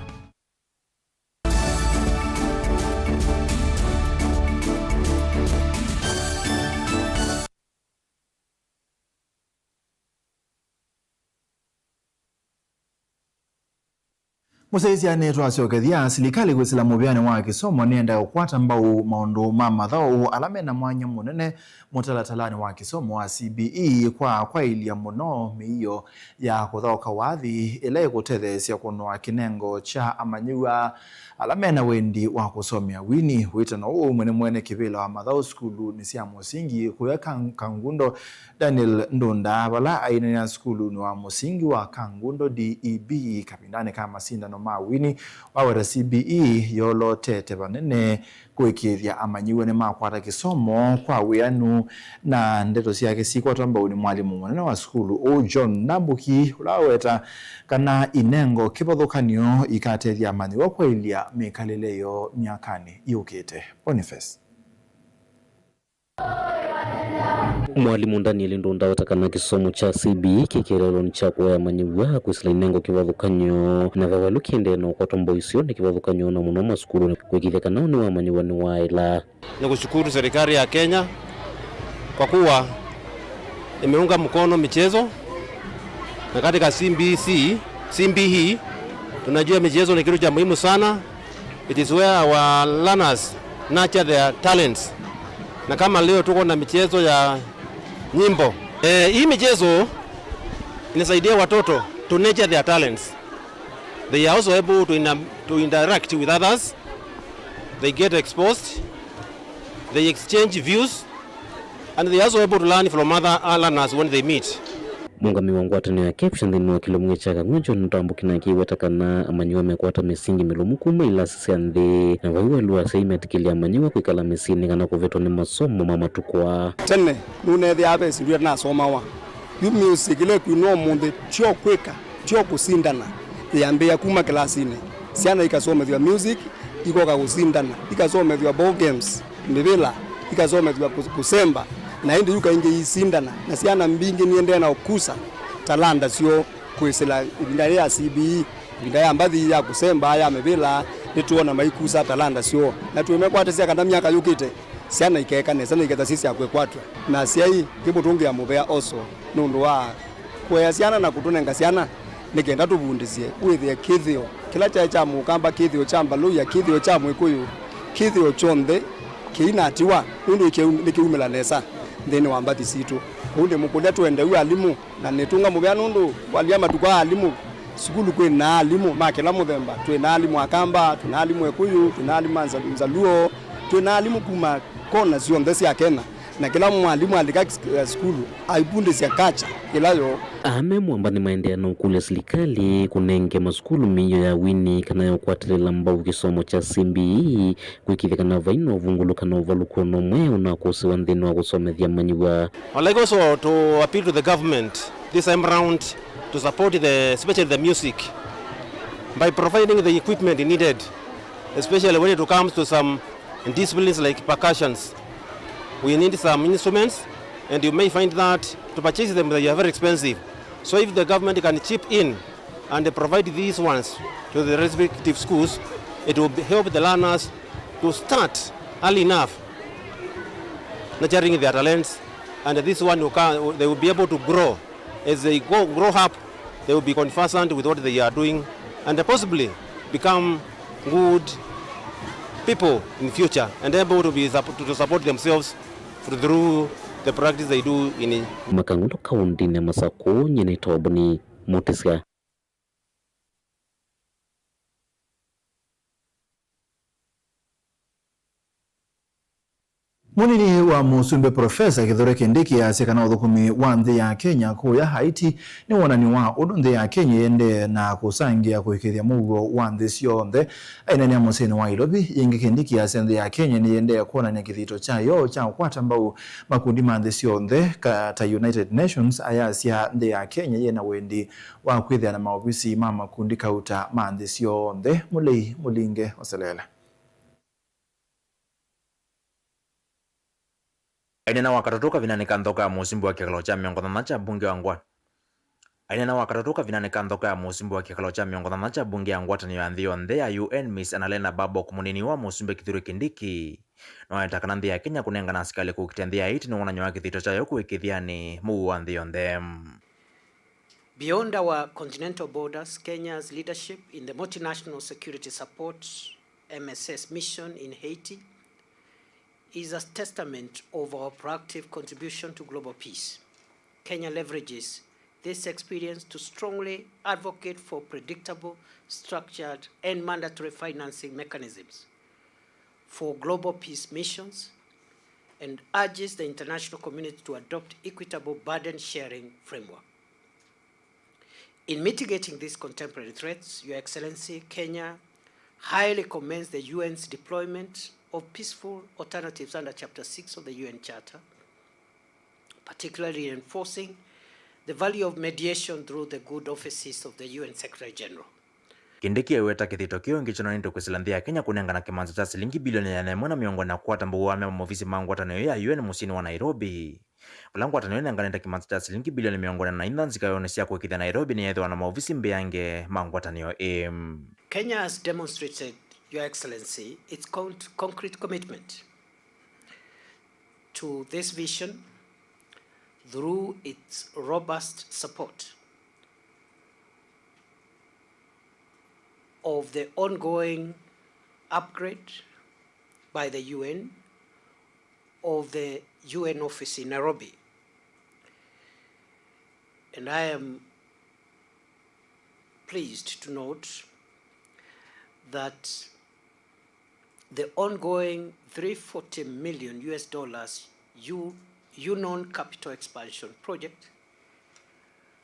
Mũsyaĩĩsya nĩtwasyokethya, silikalĩ kwĩsĩla mũvĩanĩ wa kĩsomo nĩendaa kũkwata mbau maũndũ ma mathaũ ala mena mwanya mũnene mũtalatalanĩ wa kĩsomo wa C B E kwa kwaĩlya mũno mĩio ya kũthaũka wathi ĩla ĩkũtetheesya kũnoa kĩnengo kya amanyĩw'a ala mena wendi wa kũsomea wini. Wĩtano ũũ ũmwe nĩ mwene kĩvĩla wa mathaũ sukulunĩ sya mũsingi kũya Kang-, Kangundo, Daniel Ndunda, vala aineenea sukulunĩ wa mũsingi wa Kangundo D E B kavindanĩ ka masindano ma wini, waweta C B E yolotete vanene kũĩkĩĩthya amanyĩw'a nĩmakwata kĩsomo kwa wĩanu, na ndeto syake sikwatwa mbau nĩ mwalimũ mũnene wa sukulu ũũ John Ndambuki, ũla waweta kana inengo kĩvathũkany'o ikatethya amanyĩw'a kwaĩlya mĩkalĩle yoo myakanĩ yũkĩte. Boniface. Mwalimũ Daniel Ndunda aweta kana kĩsomo kya C B E kĩ kĩeleelonĩ kya kũea amanyĩw'a kwĩsĩla inengo kĩvathũkany'o, na veva ĩla kĩendee na ũkwatwa mbau isu nĩ kĩvathũkany'o na mũno masukulunĩ kũĩkĩĩthya kana ũnĩ wa amanyĩw'a nĩwaĩla. Ni kushukuru serikali ya Kenya kwa kuwa imeunga mkono michezo, na katika C B C, C B E, tunajua michezo ni kitu cha muhimu sana. It is where our learners nurture their talents. Na kama leo tuko na michezo ya nyimbo, eh, hii michezo inasaidia watoto to nurture their talents. They are also able to, in, to interact with others. They get exposed. They exchange views. And they are also able to learn from other learners when they meet. Mũũngamĩi wa ngwatanĩo ya KEPSHA nthĩnĩ wa kĩlungu kya Kang'o, John Ndambuki, nake aiweta kana amanyĩw'a mekwata mĩsingi mĩlũmu kuma ilasi sya nthĩ, na vai waĩlu wa asyai metĩkĩlya amanyĩw'a kwĩkala mĩsyĩnĩ kana kũvetwa nĩ masomo ma matukũ aa. Tene nũneethĩaa ve syĩndũ ila nasomawa. Yu music ĩla ĩkwinwa ũmũnthĩ tyo kwĩka, tyo kũsindana. Yĩambĩĩa kuma kĩlasinĩ. Syana ikasomethw'a music, ikoka kũsindana, ikasomethw'a ball games, mĩvĩla, ikasomethw'a kũ-, kũsemba, na ĩndĩ yu kaingĩ iisindana, na syana mbingĩ niendee na ũkusa talanta syoo kwĩsĩla ĩvinda yĩĩ ya C B E, ĩvinda ya mbathi ya kũsemba, ya mĩvĩla, nĩtwona maikusa talanta syoo, na twĩmekwatĩsya kana myaka yũkĩte, syana ikeeka nesa na iketha syĩ sya kwĩkwatw'a. Na asyai, ngĩmũtũngĩa mũvea also nũndũ wa kũea syana na kũtũnenga syana nĩ kenda tũvundĩsye wĩthĩe kĩthĩo kĩla kyaĩ kya Mũkamba, kĩthĩo kya Mbaluya, kĩthĩo kya Mwĩkũyũ, kĩthĩo kyonthe kĩinatiwa nũndũ nĩkĩu-, nĩkĩumĩla nesa nthĩnĩ wa mbathi sitũ. Kwoou ndĩmũkũlya tũende u alimũ, na nĩtũnga mũvea nũndũ walya matukũ aa alimũ sukulu kwĩ na alimũ ma kĩla mũthemba. Twĩ na alimũ Akamba, twĩ na alimũ Ekũyũ, twĩ na alimũ ma Nza-, Nzaluo, twĩ na alimũ kuma kona syonthe sya Kenya. Na kĩla mwalimũ alika sukulu aivundĩsya kacha ĩla yoo. Aa me Mwamba nĩmaendeea na ũkũlya silikalĩ kũnenge masukulu mĩio ya wini kana ya ũkwatĩlĩla mbau kĩsomo kya C B E kwĩkĩĩthya kana vai na ũvungũlũ kana ũvalũku o na ũmwe ũnakũsĩwa nthĩnĩ wa kũsomethya amanyĩw'a. I'd like also to appeal to the government this time round to support the, especially the music, by providing the equipment needed, especially when it comes to some in disciplines like percussions. We need some instruments, and you may find that to purchase them, they are very expensive. So if the government can chip in and provide these ones to the respective schools, it will be, help the learners to start early enough nurturing their talents, and this one will come, they will be able to grow as they go, grow up They will be conversant with what they are doing and possibly become good people in future and able to be sup-, to support themselves through the practice they do in. Makang'ulo kaũndĩnĩ ya Masakũ, nyie nĩ Toboni Mutisya. Mũnini wa mũsumbĩ Profesa Kithure Kindiki asya kana ũthũkũmi wa nthĩ ya Kenya kũya Haiti nĩ wonany'o wa ũndũ nthĩ ya Kenya ĩendee na kũsangĩa kũĩkĩĩthya mũuo wa nthĩ syonthe. Aineenea mũsyĩnĩ wa Nairobi, yĩngĩ Kindiki asya nthĩ ya Kenya nĩyĩendee kwonany'a kĩthito kyayo kya kũkwata mbau makundi ma nthĩ syonthe, ka-, ta United Nations, ayasya nthĩ ya Kenya yĩna wendi wa kwĩthĩa na maovisi ma makundi kauta ma nthĩ syonthe. Mũlei Mũlinge oseleele. Aineena Wakatatũ kavindanĩ ka nthoko ya mũsumbĩ wa kĩkalo kya mĩongo thanthatũ kya mbunge wa ngwa-, Aineena Wakatatũ kavindanĩ ka nthoko ya mũsumbĩ wa kĩkalo kya mĩongo thanthatũ kya mbunge ya ngwatanĩo ya nthĩ yonthe ya U N, Miss Annalena Baerbock, mũnini wa mũsumbĩ Kithure Kindiki nĩwaeta kana nthĩ ya Kenya kũnengana asikalĩ kũkita nthĩ ya Haiti nĩ wonany'o wa kĩthito kyayo kũĩkĩĩthyanĩ mũuo wa nthĩ yonthe. Beyond our continental borders, Kenya's leadership in the multinational security support, M S S, mission in Haiti is a testament of our proactive contribution to global peace. Kenya leverages this experience to strongly advocate for predictable, structured, and mandatory financing mechanisms for global peace missions and urges the international community to adopt equitable burden sharing framework. In mitigating these contemporary threats, Your Excellency, Kenya highly commends the U N's deployment of peaceful alternatives under Chapter six of the U N Charter, particularly reinforcing the value of mediation through the good offices of the U N Secretary General. Kindiki aiweta kĩthito kĩu ĩngĩ kyonanĩtwe kwĩsĩla nthĩ ya Kenya kũnengana kĩmanza kya silingi bilioni ĩana ĩmwe na mĩongo ĩna kũkwata mbau wa mema maovisi ma ngwatanĩo ĩyo ya U N mũsyĩnĩ wa Nairobi, vala ngwatanĩo ĩnenganĩte kĩmanza kya silingi bilioni mĩongo ĩna na inya nzikaĩonĩ sya kũĩkĩĩthya Nairobi nĩyethĩwa na maovisi mbeange ma ngwatanĩo ĩĩ. Kenya has demonstrated, Your Excellency, its con-, concrete commitment to this vision through its robust support of the ongoing upgrade by the U N of the U N office in Nairobi. And I am pleased to note that the ongoing three forty million U S dollars U-, UNON capital expansion project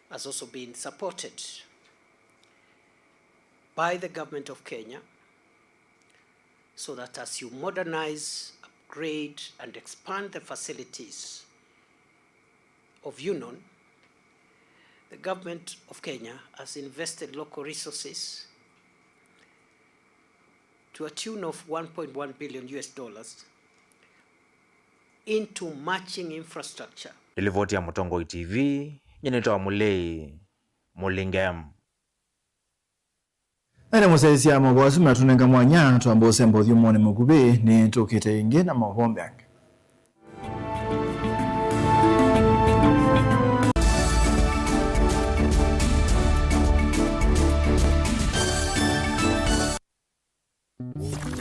has also been supported by the government of Kenya, so that as you modernize, upgrade, and expand the facilities of UNON, the government of Kenya has invested local resources to a tune of one point one billion U S dollars into matching infrastructure. Nĩ livoti ya Mũtongoi T V, nyie nĩtawa Mũlei Mũlinge. Na nĩ mũsyaĩĩsya maũvoo asu matũnenga mwanya twamba ũsemba ũthyũmũonĩ mũkuvĩ, nĩ tũkĩte ĩngĩ na maũvoo mbeange.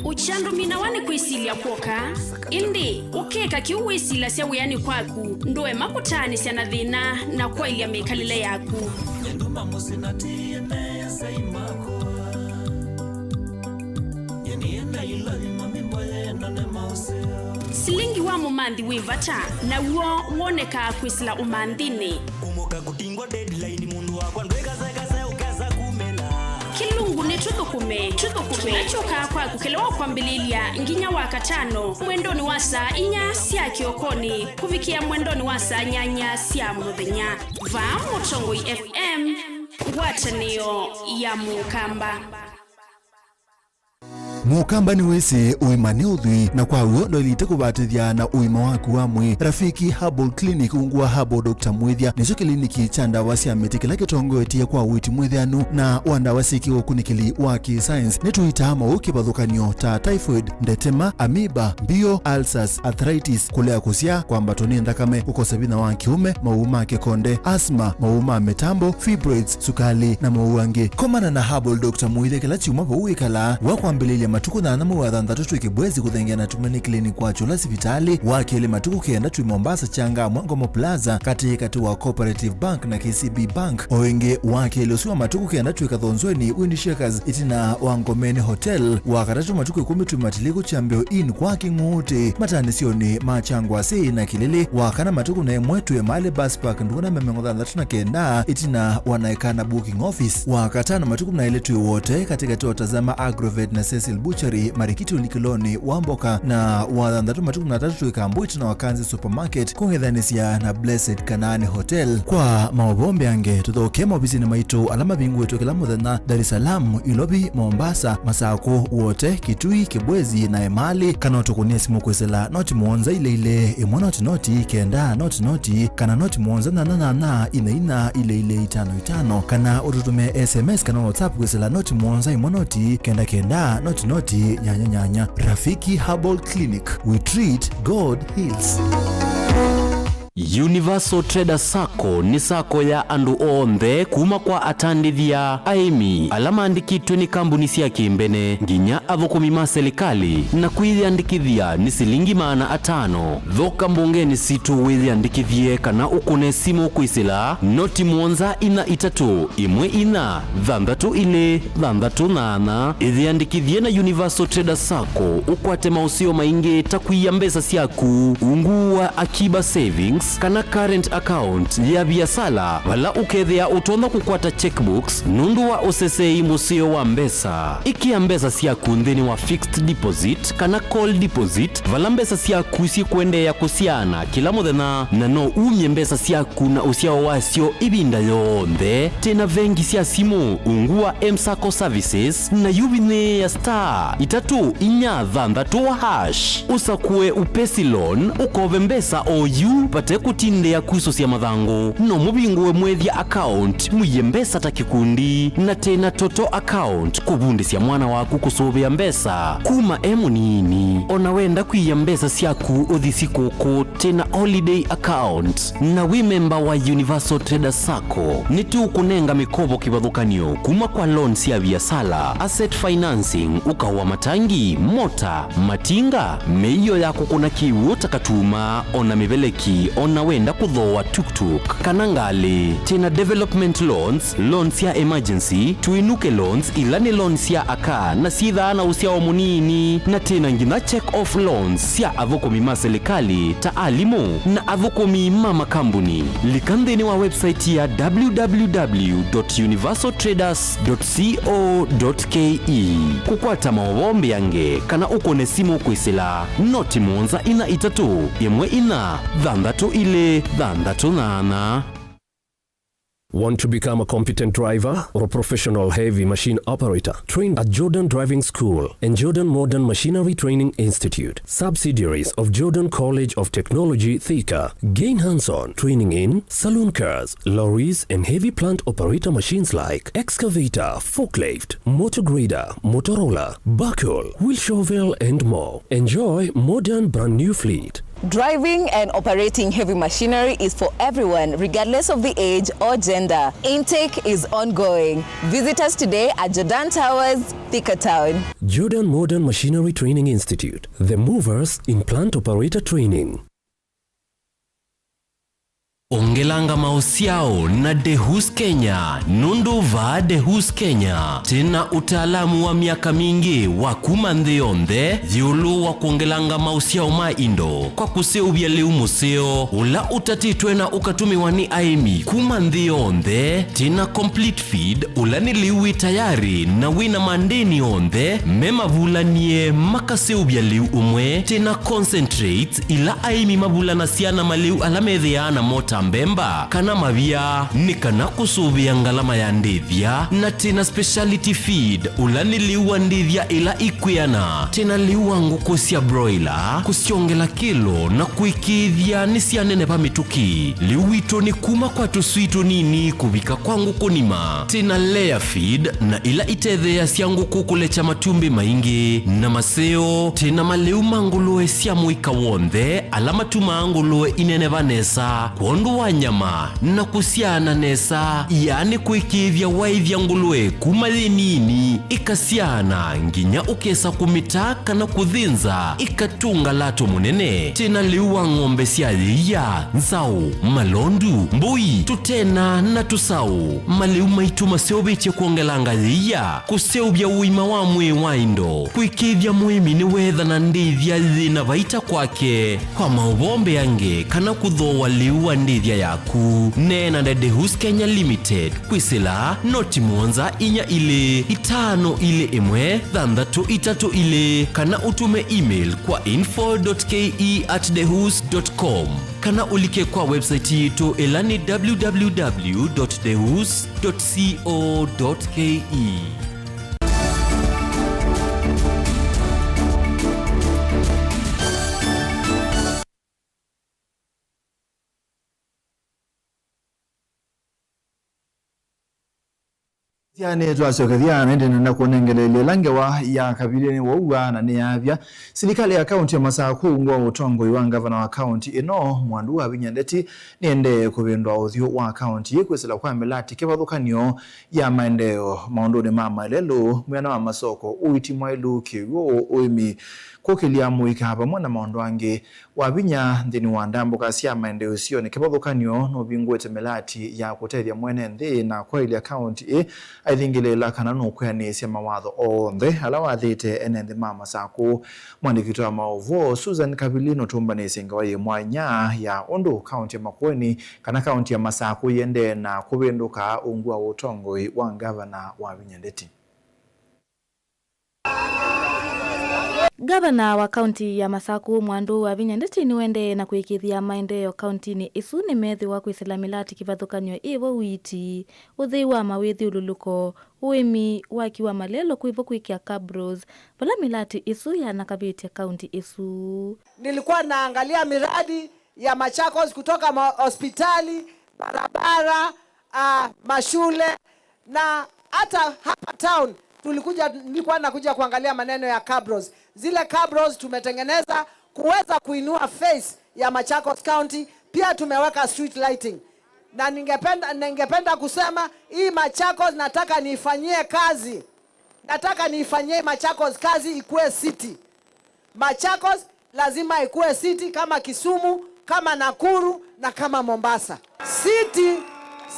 Ũkyandũminawa nĩ kwĩsilya kw'oka, ĩndĩ ũkĩka kĩu wĩsilasya wĩanĩ kwaku, ndũema kũtaanĩsya na thĩna na kwaĩlya mĩkalĩle yaku. Silingi wa mũmanthi wĩ vata, naw'o wonekaa kwĩsĩla ũmanthinĩ. Kũmũka kũtingwa deadline, mũndũ wakwa ndwĩkasekase ũkesa kumĩla. Kĩlungu nĩ tũthũkũme, tũthũkũme. Kĩla kyũkaa kwaku kĩla wa kwambĩlĩlya nginya wa katano, mwendonĩ wa saa inya sya kĩokonĩ kũvikĩa mwendonĩ wa saa nyanya sya mũthenya. Vaa Mũtongoi F M, ngwatanĩo ya Mũkamba. Mũkamba nĩwĩsĩ ũima nĩ ũthwii, na kwa w'o ndwaĩlĩte kũvatĩthya na ũima waku wa mwĩĩ. Rafiki Herbal Clinic, ungu wa Herbal Doctor Mwĩthya, nĩkyo kĩliniki kya ndawa sya mĩtĩ kĩla kĩtongoetye kwa ũiiti mwĩthĩanu na wa ndawa syĩ kĩũkunĩkĩli wa kĩ-science. Nĩtũitaa maũũ kĩvathũkany'o ta typhoid, ndetema, amoeba, mbio, ulcers, arthritis, kũlea kũsyaa, kwambatwa nĩ nthakame, kũkosa vinya wa kĩũme, maũũ ma kĩkonde, asthma, maũũ ma mĩtambo, fibroids, sukali, na maũũ angĩ. Komana na Herbal Doctor Mwĩthya kĩla kyumwa vau wĩkalaa. Wa kwambĩlĩlya matukũ nyanya mwei wa thanthatũ twĩ Kibwezi kũthengeana na Tumaini Clinic kwa Chula sivitalĩ, wa kelĩ matukũ kenda twĩ Mombasa Changamwe Ngomo Plaza, katĩ katĩ wa Cooperative Bank na K C B Bank. O ĩngĩ, wa kelĩ ũsu wa matukũ kenda twĩ Kathonzweni Wind Shakers, ĩtina wa Ngomeni Hotel. Wa katatũ matukũ ĩkũmi twĩ Matiliku Kyambeo Inn kwa Kĩng'ũũtĩ, matanĩsyonĩ ma Kyangwasĩ na Kĩlĩlĩ. Wa kana matukũ na ĩmwe twĩ Emali Bus Park, nduka namba mĩongo thanthatũ na kenda, ĩtina wa Naikana Booking Office. Wa katano matukũ na elĩ twĩ Wote, katĩkatĩ wa Tazama Agrovet na Cecil Butchery, Marikiti ũlikĩlonĩ wa mboka. Na wa thanthatũ matukũ na atatũ twĩ Kambu, ĩtina wa Kanzi Supermarket, kũng'ethanĩsya na Blessed Kanaani Hotel. Kwa maũvoo mbeange, tũthokee maovisinĩ maitũ ala mavingũĩtwe kĩla mũthenya, Dar es Salaam, Ilovi, Mombasa, Masakũ, Wote, Kitui, Kibwezi, na Emali, kana ũtũkũnĩe simũ kwĩsĩla noti mũonza ile ile, ĩmwe noti noti, kenda noti noti, kana noti mũonza nyanya nyanya, inya inya, ile ile, itano itano, kana ũtũtũmĩe S M S kana WhatsApp kwĩsĩla noti mũonza, ĩmwe noti, kenda kenda, noti noti, nyanya nyanya. Rafiki Herbal Clinic, we treat, God heals. Universal Trader Sacco nĩ sacco ya andũ onthe, kuma kwa atandĩthya, aĩmi, ala maandĩkĩtwe nĩ kambuni sya kĩmbene, nginya athũkũmi ma silikalĩ, na kwĩyĩandĩkĩthya nĩ silingi maana atano. Thoka mbongenĩ sitũ wĩyĩandĩkĩthye kana ũkũne simũ kwĩsĩla noti mũonza inya itatũ ĩmwe inya thanthatũ ilĩ thanthatũ nyanya. Ĩyĩandĩkĩthye na Universal Trader Sacco ũkwate maũseo maingĩ ta kũia mbesa syaku ungu wa Akiba Savings kana current account ya viasala, vala ũkethĩa ũtonya kũkwata checkbooks nũndũ wa ũsesei mũseo wa mbesa. Ĩkĩa mbesa syaku nthĩnĩ wa fixed deposit kana call deposit, vala mbesa syaku syĩkũendeea kũsyaana kĩla mũthenya, na no umye mbesa syaku na ũsyao wasyo ĩvinda yonthe. Twĩ na vengi sya simũ ungu wa M-Sacco Services, na yu vinyĩĩa star itatũ inya thanthatũ hash, ũsakũe Upesi Loan, ũkove mbesa o yu vate kũtindĩa kusũsya mathangũ. No mũvingũe Mwĩthya account, mũie mbesa ta kĩkundi, na twĩ na Toto account, kũvundĩsya mwana waku kũsũvĩa mbesa kuma e mũnini. O na wenda kwia mbesa syaku ũthi sikũkũ, twĩ na holiday account. Na wĩ memba wa Universal Trader Sacco, nĩtũkũnenga mĩkovo kĩvathũkany'o kuma kwa loan sya viasala, asset financing, ũkaũa matangi, mota, matinga, mĩio ya kũkũna kĩw'ũ ta katuma, o na mĩveleki, o na wenda kũthooa tuktuk kana ngalĩ. Twĩ na development loans, loans sya emergency, tũinũke loans, ila nĩ loans sya aka na syĩthaa na ũsyao mũnini, na twĩ na nginya check off loans sya athũkũmi ma silikalĩ ta alimũ na athũkũmi ma makambuni. Lika nthĩnĩ wa website ya w w w dot universal traders dot co dot k e kũkwata maũvoo mbeange kana ũkũne simũ kwĩsĩla noti mũonza inya itatũ ĩmwe inya thanthatũ ilĩ thanthatũ nyanya. Want to become a competent driver or a professional heavy machine operator? Trained at Jordan Driving School and Jordan Modern Machinery Training Institute, subsidiaries of Jordan College of Technology, Thika. Gain hands-on training in saloon cars, lorries, and heavy plant operator machines like excavator, forklift, motor grader, motor roller, backhoe, wheel shovel, and more. Enjoy modern brand new fleet. Driving and operating heavy machinery is for everyone, regardless of the age or gender. Intake is ongoing. Visit us today at Jordan Towers, Thika Town. Jordan Modern Machinery Training Institute, the movers in plant operator training. Ongelanga maũsyao na Dehus Kenya, nũndũ vaa Dehus Kenya twĩ na ũtaalamu wa myaka mingĩ wa kuma nthĩ yonthe ĩũlũ wa kwongelanga maũsyao ma indo kwa kũseũvya lĩu mũseo ũla ũtatĩtwe na ũkatũmĩwa nĩ aĩmi kuma nthĩ yonthe. Twĩ na complete feed, ũla nĩ lĩu wĩ tayarĩ na wĩ na mandĩni onthe me mavulanie makaseũvya lĩu ũmwe. Twĩ na concentrates, ila aĩmi mavulanasya na malĩu ala methĩaa na mota mbemba, kana mavia, nĩ kana kũsũvĩa ngalama ya ndĩthya, na twĩ na speciality feed, ũla nĩ lĩu wa ndĩthya ĩla ikwĩana. Twĩ na lĩu wa ngũkũ sya broiler, kũsyongela kĩlo na kũĩkĩĩthya nĩsyaneneva mĩtũkĩ. Lĩu witũ nĩ kuma kwa tũswii tũnini kũvika kwa ngũkũ nima. Twĩ na layer feed na ila itetheeasya ngũkũ kũlekya matumbĩ maingĩ na maseo. Twĩ na malĩu ma ngũlũe sya mũika w'onthe ala matumaa ngũlũe ineneva nesa kwondũ wa nyama na kũsyaana nesa, yaani kũĩkĩĩthya waĩthya ngũlũe kuma yĩ nini ĩkasyaana nginya ũkesa kũmĩta kana kũthĩnza ĩkatũnga lato mũnene. Twĩ na lĩu wa ng'ombe sya yĩia, nzaũ, malondu, mbũi, tũtena na tũsaũ. Malĩu maitũ maseũvĩtye kwongelanga yĩia, kũseũvya ũima wa mwĩĩ wa indo, kũĩkĩĩthya mũĩmi nĩweethana ndĩthya yĩ na vaita kwake. Kwa maũvoo mbeange kana kũthooa lĩu wa ndĩthya yaku, neena na Dehus Kenya Limited kwĩsĩla noti mũonza inya ilĩ itano ilĩ ĩmwe thanthatũ itatũ ilĩ, kana ũtũme email kwa info dot K E at dehus dot com, kana ũlike kwa website yitũ ĩla nĩ W W W dot dehus dot co dot K E. Syaanĩ twasyoka syaanĩ, ndĩnenda kũnengeleelya ĩla ngewa ya kavilĩ nĩ waua na nĩ yavya. Silikalĩ ya kaunti ya Masakũ ungu wa ũtongoi wa ngavana wa kaunti ĩno, Mwandu Wavinya Ndeti, nĩendee kũvĩndũa ũthyũ wa kaunti ĩĩ kwĩsĩla kwa mĩlati kĩvathũkany'o ya maendeeo maũndũnĩ ma maelelũ, mwĩana wa masoko, ũiiti mwaĩlu, kĩw'ũ, ũĩmi, kũkĩlya mũika, vamwe na maũndũ angĩ. Wavinya nthĩnĩ wa ndambũka sya maendeeo isionĩ kĩvathũkany'o nũvingũĩte mĩlati ya kũtethya mwene nthĩ na kwaĩlya kaunti ĩĩ aithingĩlĩĩla kana nũkwĩanĩsya mawatho onthe ala wathĩte ene nthĩ ma Masakũ. Mwandĩki witũ wa maũvoo Susan Kavili nũtũmbanĩsye ngewa yĩ mwanya ya ũndũ kaunti ya Makueni kana kaunti ya Masakũ yĩendee na kũvĩndũka ungu wa ũtongoi wa ngavana Wavinya Ndeti. Ngavana wa kaunti ya Masakũ, Mwandu Wavinya Ndeti, nĩwendee na kũĩkĩĩthya maendeeo kauntinĩ ĩsu nĩmeethĩwa kwĩsĩla mĩlati kĩvathũkany'o ĩvo, ũiiti, ũthei wa mawĩthyũlũlũko, ũĩmi, waki wa malelũ, kwĩvo kwĩkĩa cabros, vala mĩlati ĩsu yanakavĩtye kaunti ĩsu. Nilikuwa naangalia miradi ya Machakos kutoka ma-, hospitali, barabara, ah, mashule, na hata hapa town tulikuja, nilikuwa nakuja kuangalia maneno ya cabros. Zile cabros tumetengeneza kuweza kuinua face ya Machakos County, pia tumeweka street lighting. Na ningependa, ningependa kusema hii Machakos nataka niifanyie kazi. Nataka niifanyie Machakos kazi ikuwe city. Machakos lazima ikuwe city kama Kisumu, kama Nakuru na kama Mombasa. City,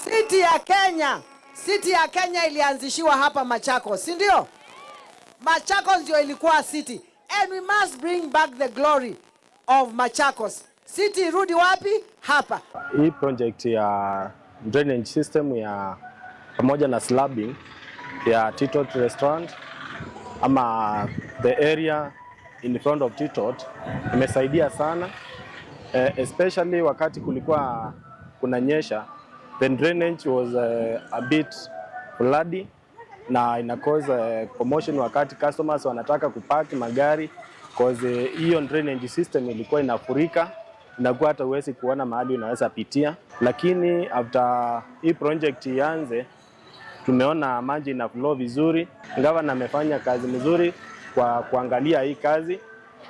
city ya Kenya, city ya Kenya ilianzishiwa hapa Machakos, si ndio? Machakos ndio ilikuwa city, and we must bring back the glory of Machakos. City irudi wapi? Hapa. Hii project ya drainage system ya pamoja na slabbing ya Titot Restaurant ama the area in front of Titot imesaidia sana, eh, especially wakati kulikuwa kunanyesha, the drainage was, eh, a bit floody na ina cause, eh, commotion wakati customers wanataka kupark magari, cause, eh, hiyo drainage system ilikuwa inafurika, inakuwa hata huwezi kuona mahali unaweza pitia. Lakini after hii project ianze, tumeona maji ina flow vizuri. Gavana amefanya kazi mzuri kwa kuangalia hii kazi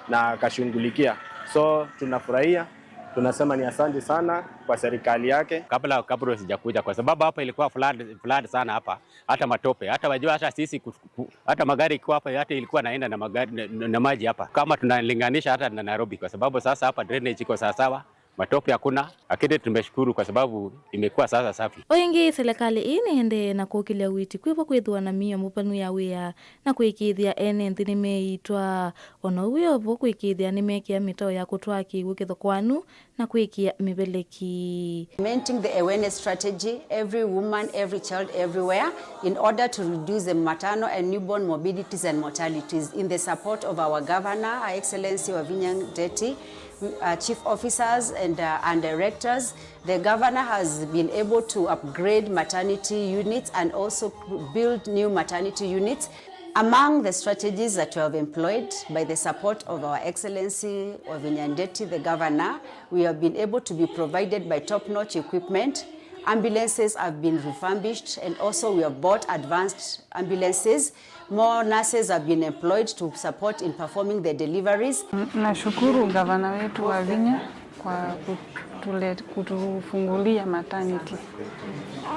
na akashughulikia. So tunafurahia, tunasema ni asante sana kwa serikali yake. Kabla, kabla sijakuja, kwa sababu hapa ilikuwa flood, flood sana hapa, hata matope, hata wajua, hata sisi ku-, ku-, hata magari ikiwa hapa, hata ilikuwa naenda na magari, na, na, na maji hapa, kama tunalinganisha hata na Nairobi, kwa sababu sasa hapa drainage iko sawasawa, matope hakuna, lakini tumeshukuru kwa sababu imekuwa sasa safi. O ĩngĩ, silikalĩ ĩĩ nĩendee na kũkĩlya ũiiti kwĩvo kwĩthĩwa na mĩio mũvanu ya wĩa na kũĩkĩĩthya ene nthĩ nĩmeĩitwa. O na ũu wĩ o vo, kũĩkĩĩthya nĩmekĩa mĩtao ya kũtwaa kĩw'ũ kĩthokoanu na kwĩkĩa mĩveleki. Implementing the awareness strategy, every woman, every child, everywhere, in order to reduce the maternal and newborn morbidities and mortalities, in the support of our governor, Her Excellency Wavinya Ndeti, uh, chief officers and, uh, and directors, the governor has been able to upgrade maternity units and also build new maternity units. Among the strategies that we have employed, by the support of Our Excellency Wavinya Ndeti, the governor, we have been able to be provided by top-notch equipment. Ambulances have been refurbished, and also we have bought advanced ambulances. More nurses have been employed to support in performing the deliveries. Nashukuru gavana wetu Wavinya kwa kutule-, kutufungulia maternity.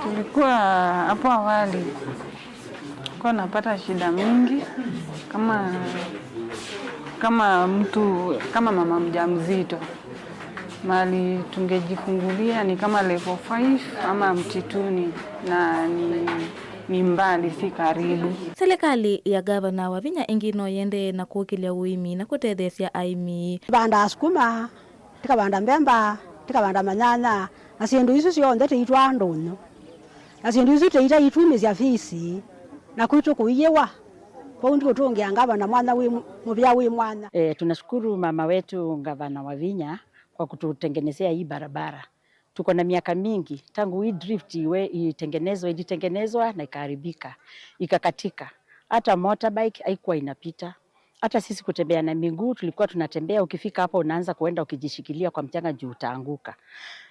Tulikuwa hapo awali, tulikuwa napata shida mingi kama, kama mtu, kama mama mjamzito. Mahali tungejifungulia ni kama level five ama msituni, na ni, ni mbali, si karibu. Silikalĩ ya Gavana Wavinya ĩngĩ no yĩendee na kũkĩlya ũĩmi na kũtetheesya aĩmi. Tũvandaa sukuma, tũkavanda mbemba, tũkavanda manyanya, na syĩndũ isu syonthe tũitwaa ndũnyũ. Na syĩndũ isu tũitaitumĩsya fisi, na kwitũ kũiyĩwa. Kwoou ndikũtũngĩa ngavana mwanya wĩ mũvea wĩ mwanya. Eh, tunashukuru mama wetu Gavana Wavinya kwa kututengenezea hii barabara. Tuko na miaka mingi tangu hii drift iwe itengenezwa, ilitengenezwa na ikaharibika, ikakatika. Hata motorbike haikuwa inapita. Hata sisi kutembea na miguu tulikuwa tunatembea, ukifika hapa unaanza kuenda ukijishikilia kwa mchanga juu utaanguka.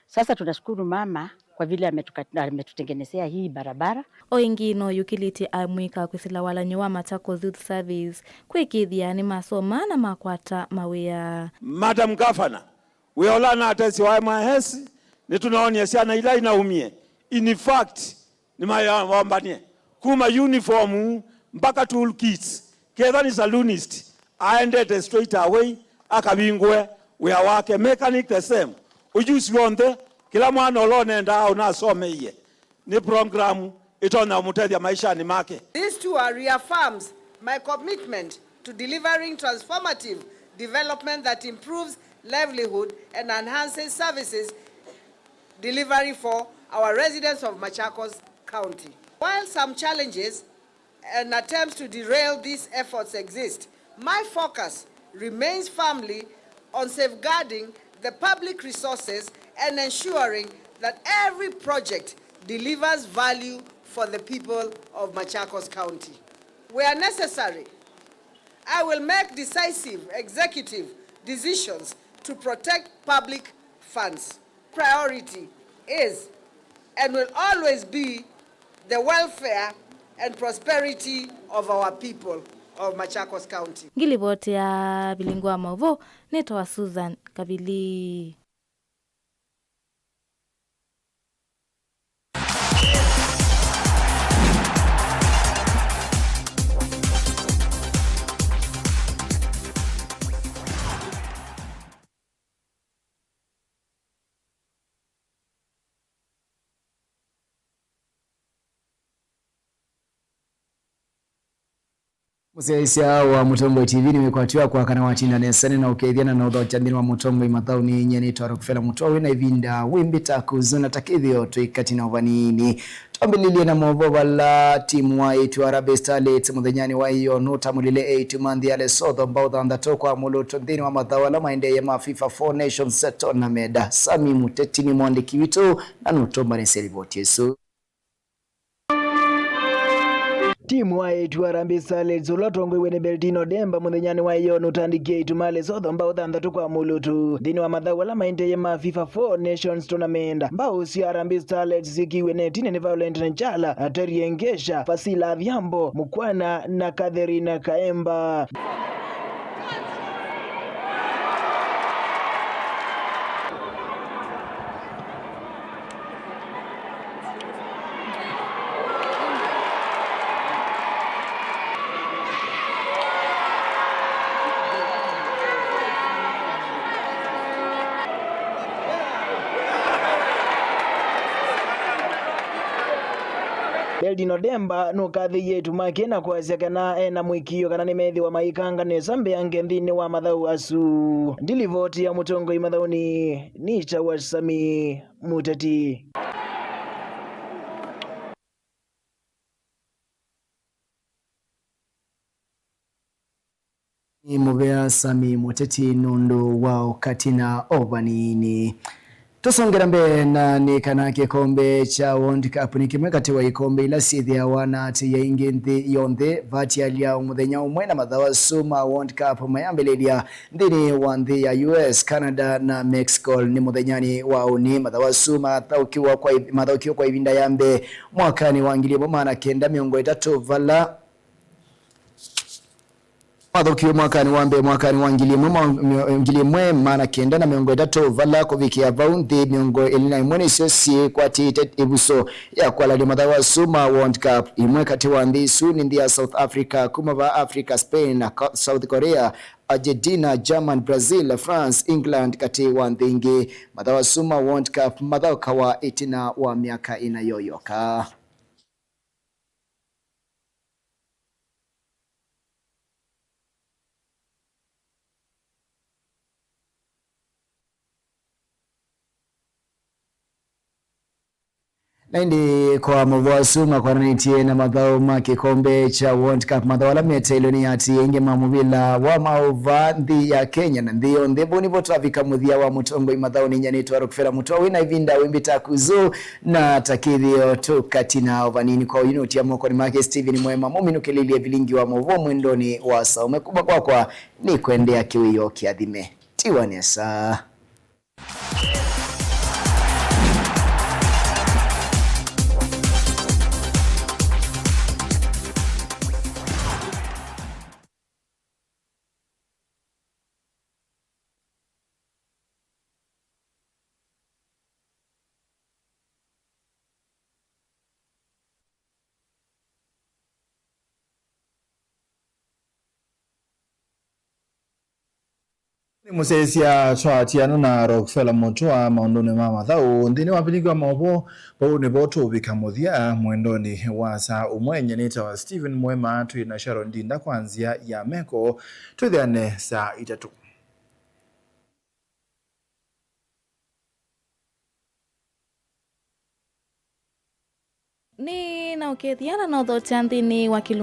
Sasa tunashukuru mama kwa vile ametuka-, ametutengenezea hii barabara. O ĩngĩ no yũkĩlĩtye amwĩka kwĩsĩla walany'o wa Machakos Youth Service kwĩkĩĩthya nĩmasoma na makwata mawĩa. Madam Governor, wĩa ũla natesya wa M I S, nĩtũnaonie syana ila inaumie. In fact, nĩmayombanie kuma uniform mpaka tool kits. Ketha nĩ saloonist, aendete straight away akavingũe wĩa wake. Mechanic the same. Ujuzi w'onthe, kĩla mwana ũla ũnendaa ũnasomeie, nĩ program ĩtonya ũmũtethya maishanĩ make. This tour reaffirms my commitment to delivering transformative development that improves livelihood and enhances services delivery for our residents of Machakos County. While some challenges and attempts to derail these efforts exist, my focus remains firmly on safeguarding the public resources and ensuring that every project delivers value for the people of Machakos County. Where necessary, I will make decisive executive decisions to protect public funds. Priority is and will always be the welfare and prosperity of our people of Machakos County. Ngilivoti ya vilingi wa mauvoo nĩtawa Susan Kavili. Mũsyaĩĩsya wa Mũtongoi T V nĩwĩkwatyo wakwa kana watinda nesa nĩ na ũkethya na na ũthokya nthĩnĩ wa Mũtongoi mathaũnĩ. Nyie nĩtwa Rockefeller Mũtwa, wĩ na ĩvinda wĩmbĩta kũzuna ta kĩthĩo twĩ katĩ na ũvanini. Twambĩlĩlye na maũvoo vala timu wa ĩtu Harambee Starlets mũthenyanĩ wa ĩyoo nũtamũlile ĩtu ma nthĩ ya Lesotho mbao thanthatũ kwa mũlũtũ nthĩnĩ wa mathaũ ala maendeeye ma FIFA Four Nations Tournament. Sami Mũteti nĩ mwandĩki witũ na nũtũmbanĩsya livoti ĩsu. Timu wa ĩtu Harambee Starlets ũla ũtongoiw'e nĩ Beldino Demba mũthenyanĩ wa ĩyoo nũtandĩkie ĩtu ma Lesotho mbao thanthatũ kwa mũlũtũ nthĩnĩ wa mathaũ ala maendeeye ma FIFA Four Nations Tournament. Mbao sya Harambee Starlets syĩkiwe netinĩ nĩ Violent Njala, Terry Engesha, Fasila Adhiambo, Mukwana na Catherine Kaemba. Beldino Demba nũkathĩie ĩtu make na kwasya kana e na mũĩkĩĩo kana nĩmeethĩwa maikanga nesa mbeange nthĩnĩ wa mathaũ asu. Ndi livoti ya mũtongoi mathaũnĩ nĩtawa Sami Mũteti. Nĩ mũvea Sami Mũteti nũndũ wa ũkati na o vanini. Tũsongera mbee na nĩ kana kĩkombe kya World Cup nĩ kĩmwe katĩ wa ikombe ila syĩthĩawa na atĩĩi aingĩ nthĩ yonthe. Vatialya o mũthenya ũmwe na mathaũ asu ma World Cup mayambĩlĩlya nthĩnĩ wa nthĩ ya U S, Canada na Mexico nĩ mũthenyanĩ wa ũnĩ. Mathaũ asu mathaũkiwa kwa iv-, mathaũkiwe kwa ivinda ya mbee mwakanĩ wa ngili ĩmwe maana kenda mĩongo ĩtatũ vala Mathaũkiwe mwakanĩ wa mbee mwakanĩ wa ngili ĩmwe ma-, mĩo-, ngili ĩmwe maana kenda na mĩongo ĩtatũ, vala kũvikĩa vau nthĩ mĩongo ĩlĩ na ĩmwe nĩsyo syĩkwatĩte ĩvuso ya kwalany'a mathaũ asu ma World Cup. Imwe katĩ wa nthĩ isu nĩ nthĩ ya South Africa, kuma va Africa, Spain na Ko-, South Korea, Argentina, German, Brazil, France, England, katĩ wa nthĩ ingĩ. Mathaũ asu ma World Cup mathaũkawa ĩtina wa myaka ĩna yoyoka. Na ĩndĩ kwa mũvoo asu makonanĩtye na mathaũ ma kĩkombe kya World Cup, mathaũ ala meteelwe nĩ atĩĩi aingĩ ma mũvila wa maũva nthĩ ya Kenya na nthĩ yonthe. Vau nĩvo twavika mũthya wa mũtongoi mathaũnĩ. Nyie nĩtwa Rockefeller Mũtwa, wĩ na ĩvinda wĩmbĩta kuzu. Na ta kĩthĩo tũkatina o vanini kwa ũyũ nũtia mokonĩ make Stephen Mwema, mũminũkĩlĩlye vilingi wa mũvoo mwendonĩ wa saa ũmwe. Kuma kwakwa nĩ kwendea kĩwĩoo kĩathime. Tiwa nesa. Nĩ mũsyaĩĩsya twatiana na Rockefeller Mũtwa maũndũnĩ ma mathaũ nthĩnĩ wa vilingi wa maũvoo. Vau nĩvo tũũvika mũthya mwendonĩ wa saa ũmwe. Nyie nĩtawa Stephen Mwema, twĩ na Sharon Ndinda kwa nzĩa ya meko. Twĩthĩane saa itatũ. Nĩ na ũkethia na nothokya nthĩnĩ wa kĩlungu